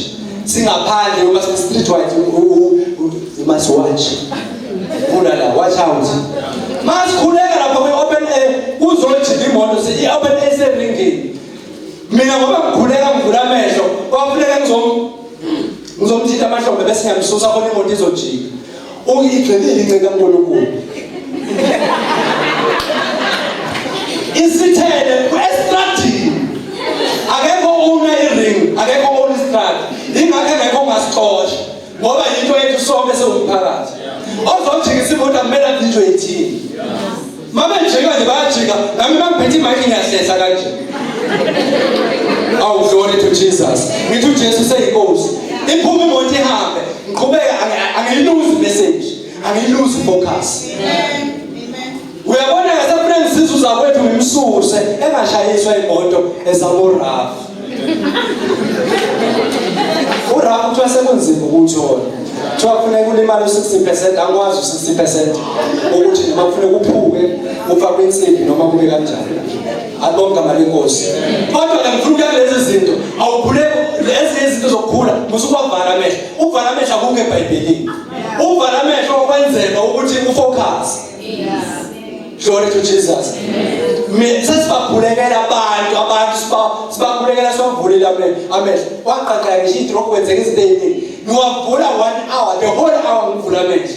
singaphandle uma si streetwise you must watch vula la watch out masikhuleka lapha kwi open air kuzojika imoto si open air seringini mina ngoba ngikhuleka ngivula amehlo kwafuneka ngizom ngizomthinta amahlombe bese ngiyamsusa khona imoto izojika Uyigxilile inceku kaNkulunkulu. Isithele estradini. Akekho owner iring, akekho owner istradi. Ingakho engekho ongasixosha ngoba yinto yethu sonke siwumphakathi. Ozojikisa imoto akumele avinjwe yithini. Mabejika nje bayajika, nami bangiphethe imayiki ngiyahlehla kanje. Awu glory to Jesus. Ngithi uJesu useyinkosi. Iphume imoto ihambe, ngiqhubeke angiyiluzi message, angiyiluzi focus. Amen. Uyabona ke sefuna ngisiza uzakwethu ngimsuse engashayiswa imoto ezamurafu. Urafu kuthiwa sekunzima ukuthola. Kuthiwa kufuneka ulimale u-60%, angikwazi u-60% ukuthi noma kufuneka uphuke ufakwe insimbi noma kube kanjani. Alibonge igama lenkosi. Kodwa-ke ngifuna ukuya kulezi zinto, awukhuleki ezinye izinto zokukhula, musukuwavala amehlo. Ukuvala amehlo akukho eBhayibhelini. Ukuvala amehlo kwenzeka ukuthi ufocus. Glory to Jesus. Sesibakhulekela abantu, abantu sibakhulekela sibavulile amehlo. Waqaqeka ngisho idrop kwenzeka izinto eziningi. Ngiwavula 1 hour, the whole hour ngivula amehlo.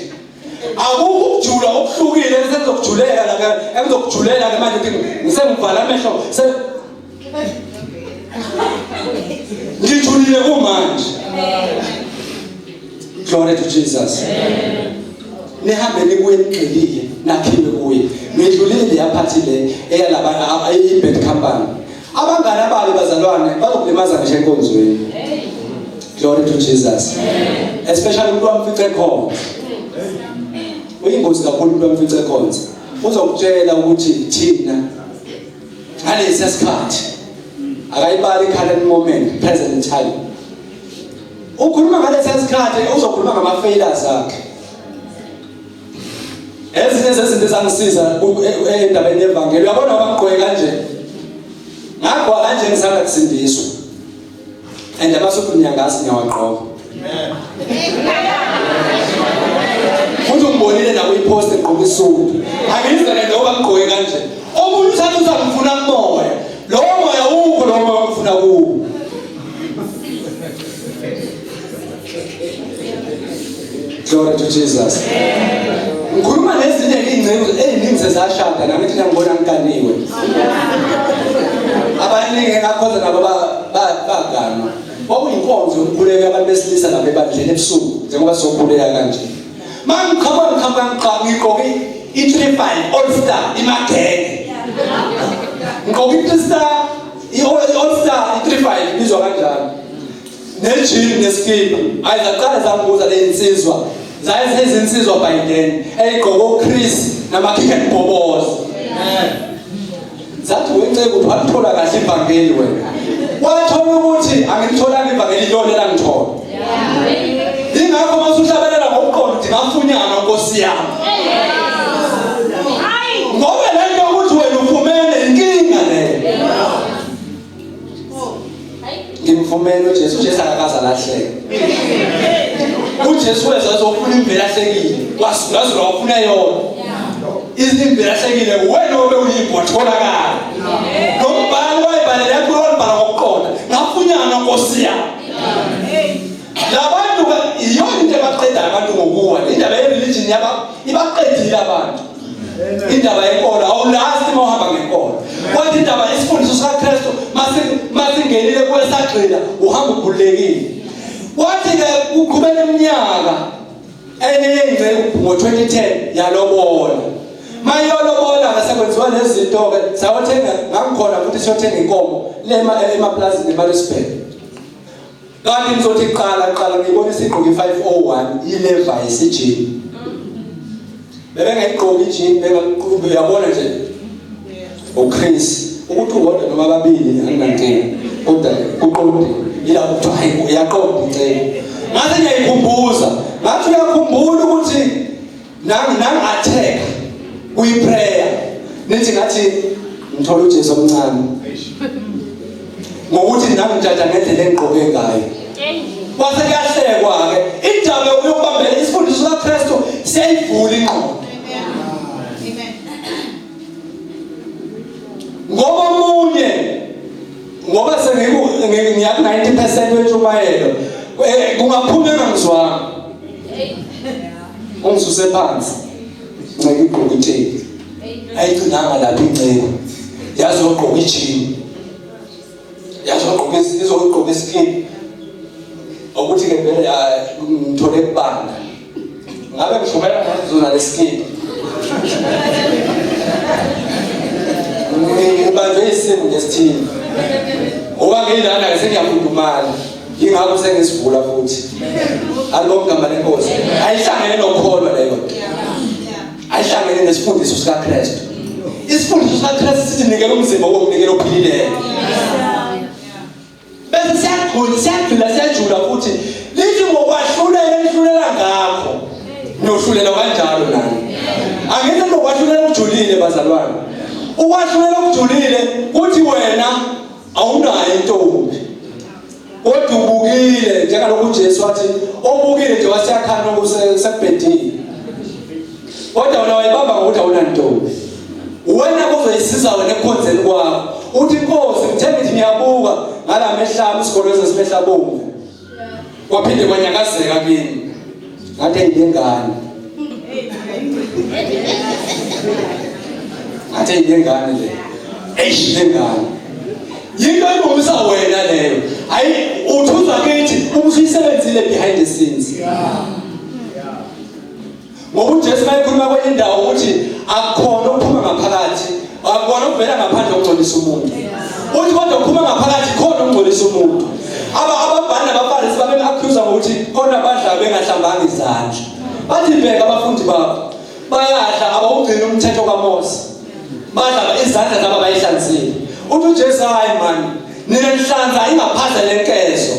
Akukho ukujula okuhlukile engizokujulela la engizokujulela ke manje ukuthi ngisengivala amehlo. Ngijulile kumanje. Glory to Jesus. Nihambe nibuye nigxilile nakhiwe kuye. Ngidlulile leyaphathi le eyalaba i-bad company. Abangani ababi bazalwane bazokulimaza ngisho enkonzweni. Glory to Jesus. Especially umuntu wamfice khona. Uyingozi kakhulu umuntu wamfice khona. Uzokutshela ukuthi thina ngalesi sikhathi akayibali current moment present time. Ukhuluma ngalesi sikhathi uzokhuluma ngama failures akhe. Ezinye zezinto ezangisiza endabeni yevangeli uyabona ngoba ngigqoke kanje. Ngagqoka kanje ngisanda kusindiswa. And amasuku ngiyangazi ngiyawagqoka. Futhi ungibonile nakuyipost ngigqoka isudu. Angizwa ke njengoba ngigqoke kanje. Omunye uthatha usangifuna kumoya. Lowo moya ukho lowo moya ongifuna kuwo. Glory to Jesus. Ngikhuluma nezinye izinceku eziningi sezashada nami thina ngibona ngiganiwe. Abaningi engakhonza nabo baganwa. Kwakuyinkonzo yokukhuleka abantu besilisa lapha ebandleni ebusuku njengoba sizokhuleka kanje. Mangiqhamuka ngiqhamuka ngiqhamuka ngigqoke i-3 5 All Star imagenge. Ngigqoke i-3 star i-All Star i-3 5 ibizwa kanjalo. Nejini neskipa. Hayi zaqala zangibuza le insizwa. Zaye sezinsizwa by then eyigqoke uChris namakhikhe bhobozo. Zathi wenceku wathola kahle ivangeli wena. Wathola ukuthi angilitholanga ivangeli lona elangithola. Ingakho masuhlabelela ngokuqonda ukuthi ngafunyana Nkosi yami. Ngoba lento ukuthi wena ufumene inkinga leyo. Ngimfumene uJesu, uJesu akakaze alahleke. uJesu weza ezofuna imvelo elahlekile, wazula wafuna yona. Imvelo elahlekile wena obe uyimvu watholakala. Lo mbhalo wayibhalela yakho walibhala ngokuqonda. Ngafunyana Nkosi yami. Labantu iyona into ebaqedayo abantu ngokuwa. Indaba ye-religion yaba ibaqedile abantu. Indaba yenkolo awulazi uma uhamba ngenkolo. Kodwa indaba yesifundiso sikaKristu masingenile kuwe sagxila uhamba ukhululekile. Kwathi-ke kuqhubeka iminyaka enye yey'nceku ngo-2010 yalobola. Mayiyolobola-ke sekwenziwa lezi zinto-ke sayothenga ngangikhona futhi siyothenga inkomo le emaplazini eMaritzburg. Kanti ngizothi qala qala ngibona isigqoke 501 ileva isijini. Bebengayigqoki ijini bengakuqhubeka uyabona nje. uChris ukuthi uwodwa noma ababili anginankinga kodwa kuqonde yilapho kuthiwa hayi uyaqonda inceku. Ngathi ngiyayikhumbuza ngathi uyakhumbula ukuthi nang nang attack kuyi prayer nithi ngathi ngithola uJesu omncane ngokuthi ngangijaja ngendlela engigqoke ngayo kwase kuyahlekwa ke indaba yokubambela isifundiso sikaKristu siyayivula ingqondo ngoba omunye ngoba sengiku ngiya 90% wentshumayelo eh, kungaphuma engangizwanga ungisuse phansi nceke igqoka iteki ayigcinanga lapho inceku yazogqoka ijini yazogqoka izogqoka isikini ukuthi ke vele ngithole kubanda ngabe ngishumela ngazona lesikini ngibanjwe isimo nje esithile ngoba ngilana ke sengiyafudumala yingakho sengisivula futhi alibonge igama lenkosi ayihlangene nokukholwa leyo nto ayihlangene nesifundiso sikaKristu isifundiso sikaKristu sithi nikela umzimba womnikelo ophilileyo bese siyagxila siyagxila siyajula futhi lithi ngokwahlulela ehlulela ngayo Niyohlulelwa kanjalo nani. Angithi lokwahlulela okujulile bazalwane. Ukwahlulela okujulile kuthi wena awunayo intombi. Kodwa ubukile njengalokhu uJesu wathi obukile nje waseyakhana okusekubhedile. Kodwa wena wayibamba ngokuthi awunantombi. Wena kuzoyisiza wena ekukhonzeni kwakho. Uthi inkosi ngithe ngithi ngiyabuka ngala mehlami isigolo esimehla bomvu. Kwaphinde kwanyakazeka kimi. Ngathi eyingane. Ngathi eyingane le. Eish lengane. Yinto elungisa wena leyo. Hayi uthuza kithi ubusuyisebenzile behind the scenes. Ngoba uJesu mayekhuluma kwenye indawo ukuthi akukhona ukuphuma ngaphakathi, akukhona ukuvela ngaphandle okungcolisa umuntu. Uthi kodwa ukuphuma ngaphakathi khona okungcolisa umuntu. Aba ababhali nabaFarisi babe-accuse ngokuthi khona badla bengahlambanga izandla. Bathi bheka abafundi bakho bayadla abawugcini umthetho kaMose. Badla izandla zabo bayihlanzile. Uthi uJesu hayi mani Nina nihlanza ingaphandle lenkezo.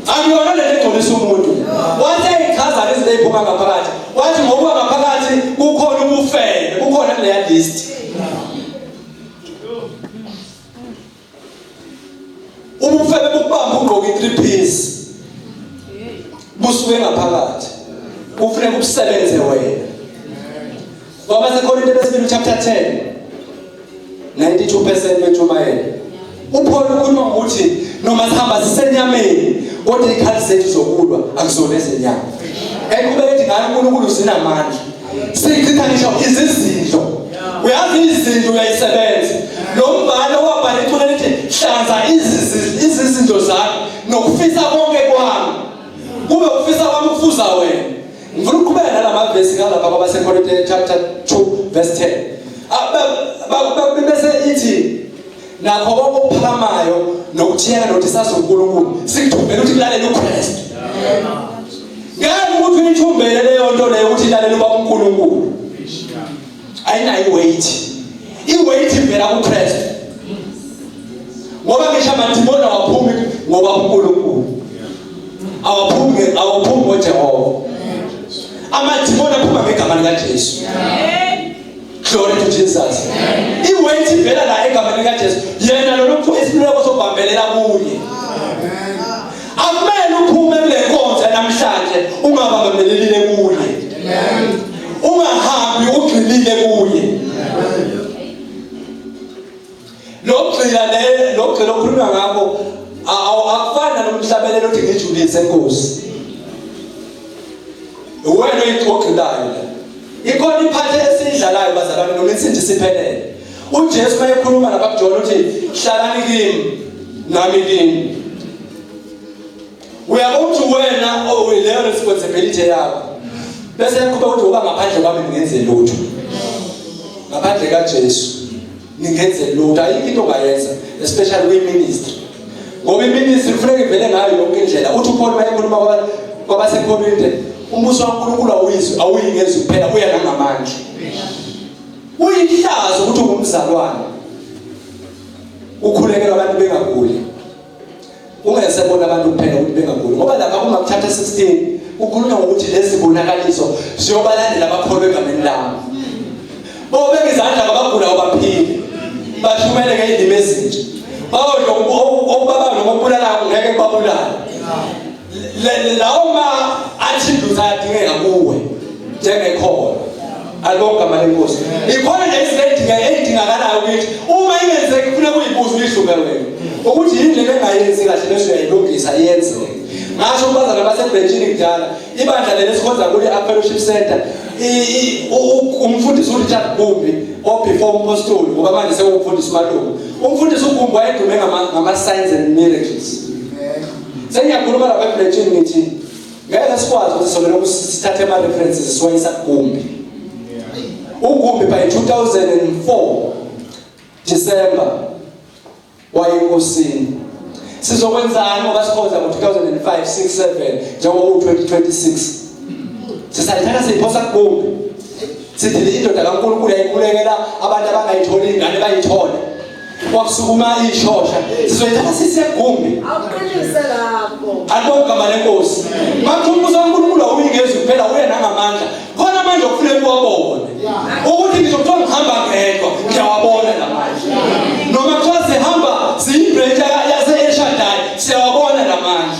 Akuyona le egcolisa umuntu. Wathi eyichaza lezi eziphuma ngaphakathi. Wathi ngokuba ngaphakathi kukhona ubufebe, kukhona kuleya list. Ubufebe bukubamba ugqoke i-three piece. Busuke ngaphakathi. Kufuneka ubusebenze wena. KwabaseKorinte besibili chapter 10 92% bentshumayelo. UPaul ukhuluma ngokuthi noma sihamba sisenyameni kodwa izikhathi zethu zokulwa akuzona ezenyama. Eqhubeka ethi ngayo uNkulunkulu zinamandla. Sichitha ngisho izizindlo. Uyazi izindlu uyayisebenza. Lo mbhalo wabhala iculo elithi hlanza izizindlo zami nokufisa konke kwami. Kube ufisa kwami ukufuza wena. Ngifuna ukuqhubeka nalamavesi ngalapha kwabaseKorinte chapter 2 verse 10. Bese ithi nakho konke okuphakamayo nokuthiyeka nokuthi sazi uNkulunkulu sikuthumbele ukuthi kulalele uKristu. Ngeke ukuthi uyithumbele leyo nto leyo ukuthi ilalele ubaba uNkulunkulu. Ayinayo iweight. Iweight ivela kuKristu. Ngoba ngisho amadimoni awaphumi ngoba uNkulunkulu. Awaphumi awaphumi ngoJehova. Amadimoni aphuma ngegama likaJesu. Glory to Jesus. Iweight ivela la egameni likaJesu. Yena lo mfo isiluleko sobambelela kuye. Akumele uphume kule nkonzo namhlanje ungabambelelile kuye. Ungahambi ugxilile kuye. Lo gxila le lo gxila okhuluma ngakho akufani nalomhlabelelo othi ngijulise Nkosi. Wena oyigxoxilayo la. Ikhona iphathe esiyidlalayo bazalwane noma insindiso iphelele. UJesu mayekhuluma lapha kuJohn uthi hlalani kimi nami kini. Uyabona ukuthi wena oh, leyo responsibility yakho. Bese yaqhubeka ukuthi uba ngaphandle kwami ngingenze lutho. Ngaphandle kaJesu ningenze lutho ayikho into ongayenza especially kwi-ministry. Ngoba i-ministry kufuneka ivele ngayo yonke indlela. Uthi uPaul mayekhuluma kwabaseKorinte umbuso kaNkulunkulu awuyizwi awuyi ngezwi kuphela uya nangamandla. Kuyihlazo ukuthi ungumzalwane ukhulekela abantu bengaguli. Ungesebona abantu kuphela ukuthi bengaguli ngoba lapha kuma chapter 16 kukhulunywa ngokuthi lezi zibonakaliso ziyobalandela abakholwa egameni lami. Bobeka izandla kwabagulayo baphile. Bashumele ngezilimi ezintsha. Bawodla okubaba noma okubulalayo ngeke kubabulale. Lawo ma attributes ayadingeka kuwe njengekholwa. Alibonga igama lenkosi. Ikhona nje izinto ey'dinga ey'dingakalayo kithi. Uma ingenzeki kufuneka uyibuze uyihluke wena. Ukuthi yini le engayenzi kahle bese uyayilungisa iyenzeke. Ngasho kubazalwane basebhentshini kudala, ibandla leli esikhonza kulo i Fellowship Center, umfundisi uRichard Gumbi o before umpostoli ngoba manje sewumfundisi uMalungu. Umfundisi uGumbi wayedume ngama signs and miracles. Sengiyakhuluma lapha ebhentshini ngithi ngeke sikwazi ukuthi soloko sithathe ama references siwayisa kuGumbi. UGumbi by 2004 December wayenkosini. Sizokwenzani ngoba sikhonza ngo-2005 6 7 njengoba u-2026 sisayithatha siyiphosa kuGumbi sithi indoda kaNkulunkulu yayikhulekela abantu abangayitholi ingane bayithole kwakusukuma ishosha sizoyithatha sisegumbi Awuqinise lapho. Alibonga igama lenkosi. Bathi umbuso kaNkulunkulu awuyi ngezwi kuphela uye nangamandla. Khona amandla okufuneka uwabone. Ukuthi ngisho kuthiwa ngihamba ngedwa, ngiyawabona la mandla. Noma kuthiwa sihamba siyibranch yase-El Shaddai, siyawabona la mandla.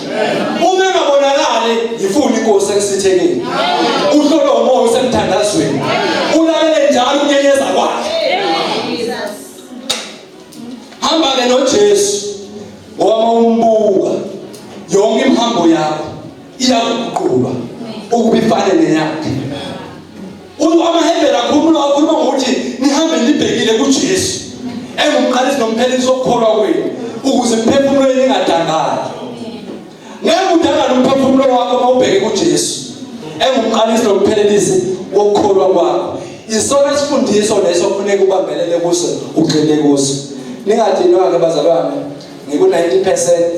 Uma engabonakali, yifuna inkosi ekusithekeni. Uhlolwe umoya usemthandazweni. Ulalele njalo ukunyenyeza kwakhe. Hamba ke noJesu ngoba uma umbuka yonke imihambo yakho iyakuguqulwa ukuba ifane neyakhe. AmaHebheru akhuluma akhuluma ngokuthi nihambe nibhekile kuJesu engumqalisi nomphelisi wokukholwa kwenu ukuze imiphefumulo yenu ingadangali. Ngeke udangale umphefumulo wakho uma ubheke kuJesu engumqalisi nomphelelisi wokukholwa kwakho. Isona isifundiso leso kufuneka ubambelele kuso ugxile kuso. Ningadinwa-ke bazalwane, ngiku-90%,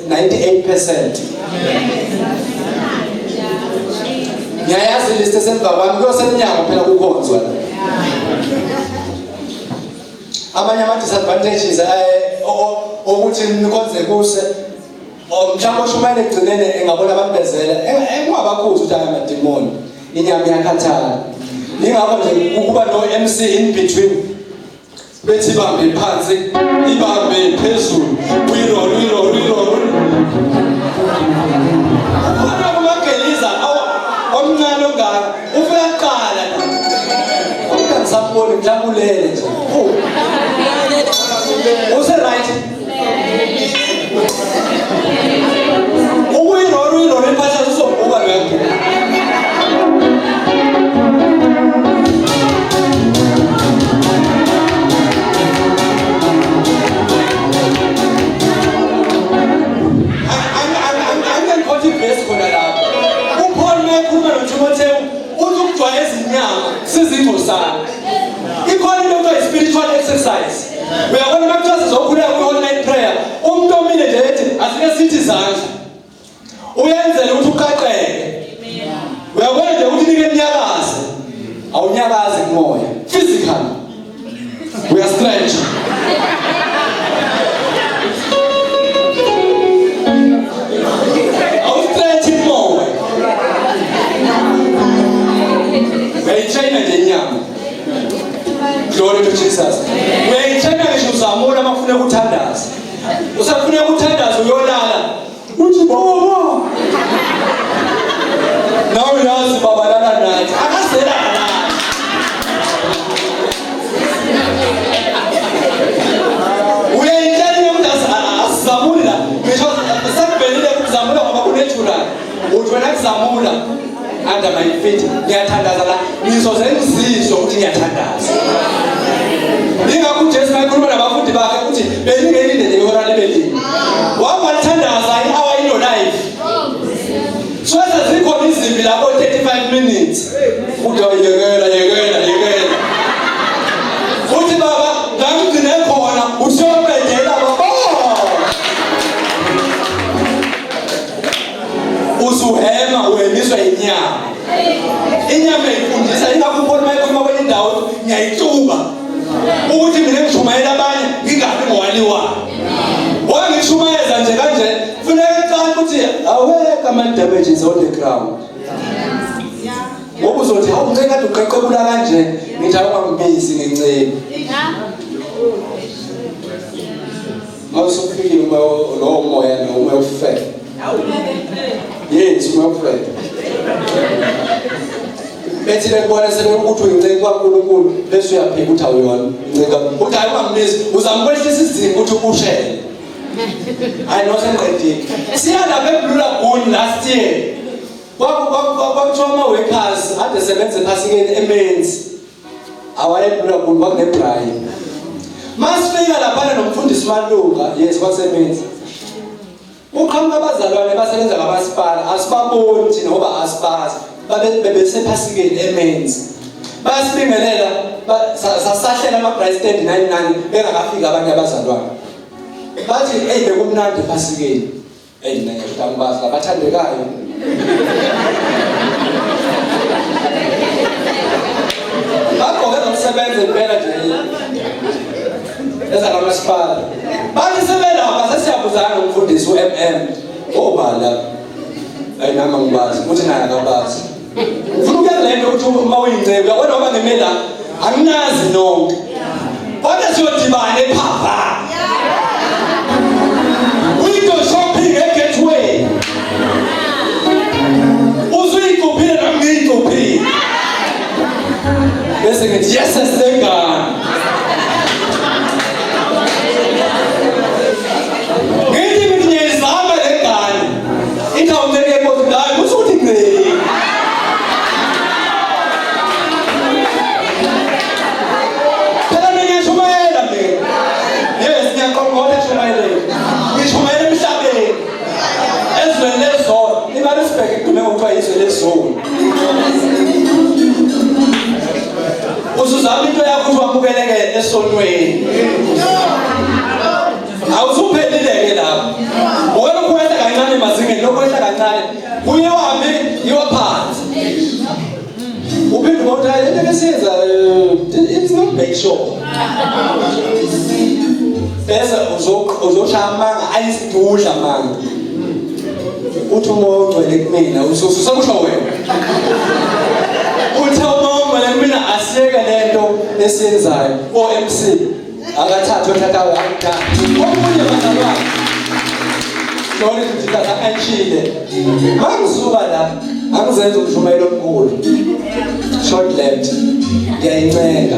98%. Ngiyayazi list esemva kwami kuyosemnyango phela kukhonzwa la. Amanye ama-disadvantages okuthi nikhonze kuse mhlawumbe oshumayela ekugcineni engabona abantu bezela engingabakhuzi ukuthi ayamadimoni inyama iyakhathala yingakho nje ukuba no-MC in between bethi ibambe phansi ibambe phezulu uyirolo uyirolo uyirolo ukhona kumageliza omncane ongaka ufika kuqala kodwa ngisamboni mhlawumbe ulele nje use-right Ukuyirora uyirora impahla uzobuka lokho. Angikhotha ivesi khona lapho. UPaul mayekhuluma noTimothewu uthi ukujwayeza inyama sizingcosana. Ikhona into ekuthiwa i-spiritual exercise. Uyabona uma kuthiwa sizokhuleka kwi-all night prayer, umuntu omile nje ethi asike sithi izandla. Uyenzela ukuthi uqaqeke. Uyabona nje ukuthi nike ninyakaze. Awunyakazi kumoya. Physically. We are stretch. Awustretch umoya. Uyayitraina nje inyama. Glory to Jesus. Uyayithenga ngisho uzamula uma kufuneka uthandaze. Usafuneka uthandaze uyolala. Uthi baba. Nawe uyazi baba lala nathi. Akazela nathi. Uyayitshela ukuthi asizamuli la. Ngisho sekubhelile ukuzamula ngoba kunethural. Uthi wena kuzamula under my feet ngiyathandaza la ngizoze ngizizwe ukuthi ngiyathandaza ingakho uJesu mayekhuluma nabafundi bakhe ukuthi beningelinde nje ihora libe linye wangalithandaza i-hour ino life so sezikhona izimbi lapho 35 minutes uthi yekela yekela yekela futhi baba la ngigcine khona usuyoqedela baba usuhema uhemiswa inyama inyama ifundisa ingakho ubona uma ekhuluma kwenye indawo ngiyayixuba ukuthi mina ngishumayela abanye ngingafi ngowaliwayo wangishumayeza nje kanje funeka iqala ukuthi awekho ama-damages on the ground ngoba uzothi hawu ngicela kade uqeqebula kanje ngithi awungangibizi ngincele Uma usufikile umoya lowo moya lo umoya ufele. Yes, umoya ufele. Bethi bekubona sebekuthi uyinceku kaNkulunkulu bese uyaphika ukuthi awuyona inceku. Uthi hayi ungambizi, uzama ukwehlisa izinga ukuthi ushele. Hayi no sengiqedile. Siya lapha eBlue Lagoon last year. Kwakuthiwa ama-workers ade sebenza ephasikeni emenzi. Awayedlula kulo kwakunebrayi. Masifika laphana nomfundisi Malunga, yes kwasebenza. Uqhamuka abazalwane basebenza kamasipala, asibaboni thina ngoba asibazi. Babe bebesephasikeni emenzi. Bayasibingelela sasahlela ama-braai stand 99 bengakafiki abanye abazalwane. Bathi hey bekumnandi ephasikeni. Eyi mina ngisho angibazi labathandekayo. Bagqoke zokusebenza impela nje. Ezakamasipala. Bathi sebelapha sesiyabuzana nomfundisi uMM. Obala. Ayi nami angibazi, uthi naye akabazi. Ufuna ukuyazi le nto ukuthi uma uyinceku uyabona ngoba ngime la anginazi nonke. Kodwa siyodibana ephava. Window shopping eGateway. Usuyicuphile nami ngiyicuphile. Bese ngithi yes sengane. Ngithi mina ngiyayizama le ngane. Indawo ngeke kodwa hayi kusho ukuthi ngeke. Phela mina ngiyashumayela mina. Yes, ngiyaqongqotha eshumayeleni. Ngishumayela emhlabeni. Ezweni lezono. IMaritzburg idume ngokuthiwa izwe lezono. Usuzama into yakho ukuthi wamukeleke esonweni. Awusuphelile-ke lapho. Ngoba lokhu kwehla kancane emazingeni, lokhu kwehla kancane. Kuye wahambe yiwa phansi. Uphinde ubona ukuthi lento ebesiyenza it's not make sure. Bese uzoshaya amanga ayisidudla amanga. Uthi umoya ongcwele kumina ususekusho wena. Uthe umoya ongcwele kumina asiyeke lento esiyenzayo. O MC akathathe othatha akuthatha. Omunye bazalwane. Glory to Jesus akantshile. Mangisuka la angizenza umshumayelo omkhulu. Short left. Ngiyayincenga.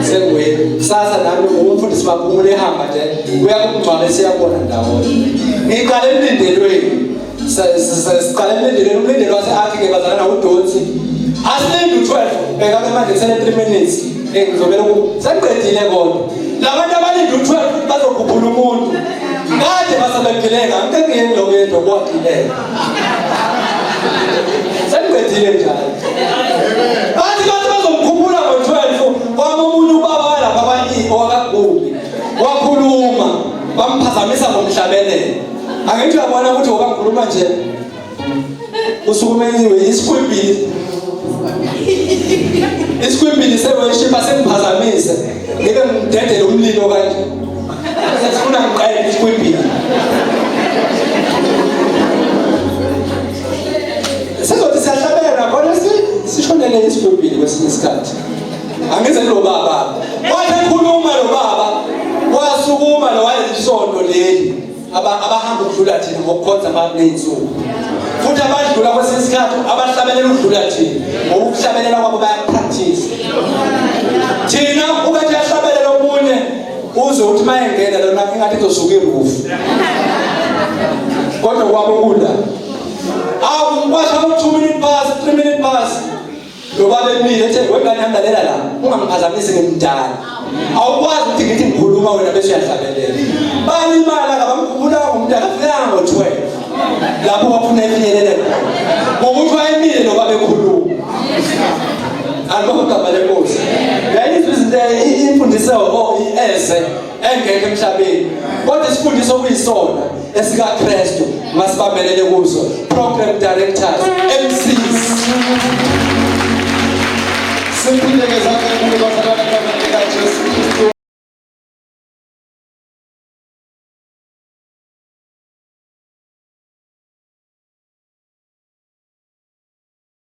Senguye. Kusasa nami umfundisi Maphumulo ehamba nje uya kumngcwabo esiyabona ndawonye. Ngiqale emlindelweni. Siqale emlindelweni umlindelo wase akhe ke bazalana udonsi. Asilindi u-12 bheka ke manje kusele 3 minutes. Ngizobela ku sengiqedile kodwa. Labantu abalinde u-12 ukuthi bazokhuphula umuntu. Kade basabegileka, ngeke ngiyeni lokho yedwa kwagileka. Sengiqedile njalo. Bathi bathi bazomkhuphula ngo-12 kwami omunye ubaba walapha kwa-E owakaGumbi wakhuluma bamphazamisa ngomhlabelelo. Angithi uyabona ukuthi ngoba ngikhuluma nje usukumeliwe isikhwibili isikhwibili se-worship asengiphazamisa ngibe ngidedele umlilo kanje sesifuna ngiqede isikhwibili sizothi siyahlabela khona sishonele isikhwibili kwesinye isikhathi angize kulo baba wathi ekhuluma lo baba wasukuma lo wayelisondo leli abahamba ukudlula thina ngokukhonza abantu ney'nsuku futhi abadlula kwesinye isikhathi abahlabelela ukudlula thina ngokuhlabelela kwabo bayapractice thina ubethi ahlabelela omunye uze uthi uma engena lona ingathi kuzosuka irufu kodwa kwabo kula awu kwasha ngo-2 minute past 3 minute past Lo baba emile ethe wengane yami lalela la ungangiphazamisi ngimdala. Awukwazi ukuthi ngithi ngikhuluma wena bese uyahlabelela. Balimala kabamkhumbula umuntu akafikanga ngo-12. Lapho wafuna efinyelele khona. Ngokuthi wayemile lo baba ekhuluma. Alibonga igama lenkosi. Uyayizwa izinto imfundiso oh eze engekho emhlabeni. Kodwa isifundiso okuyisona esikaKristu masibambelele kuso. Program directors, MC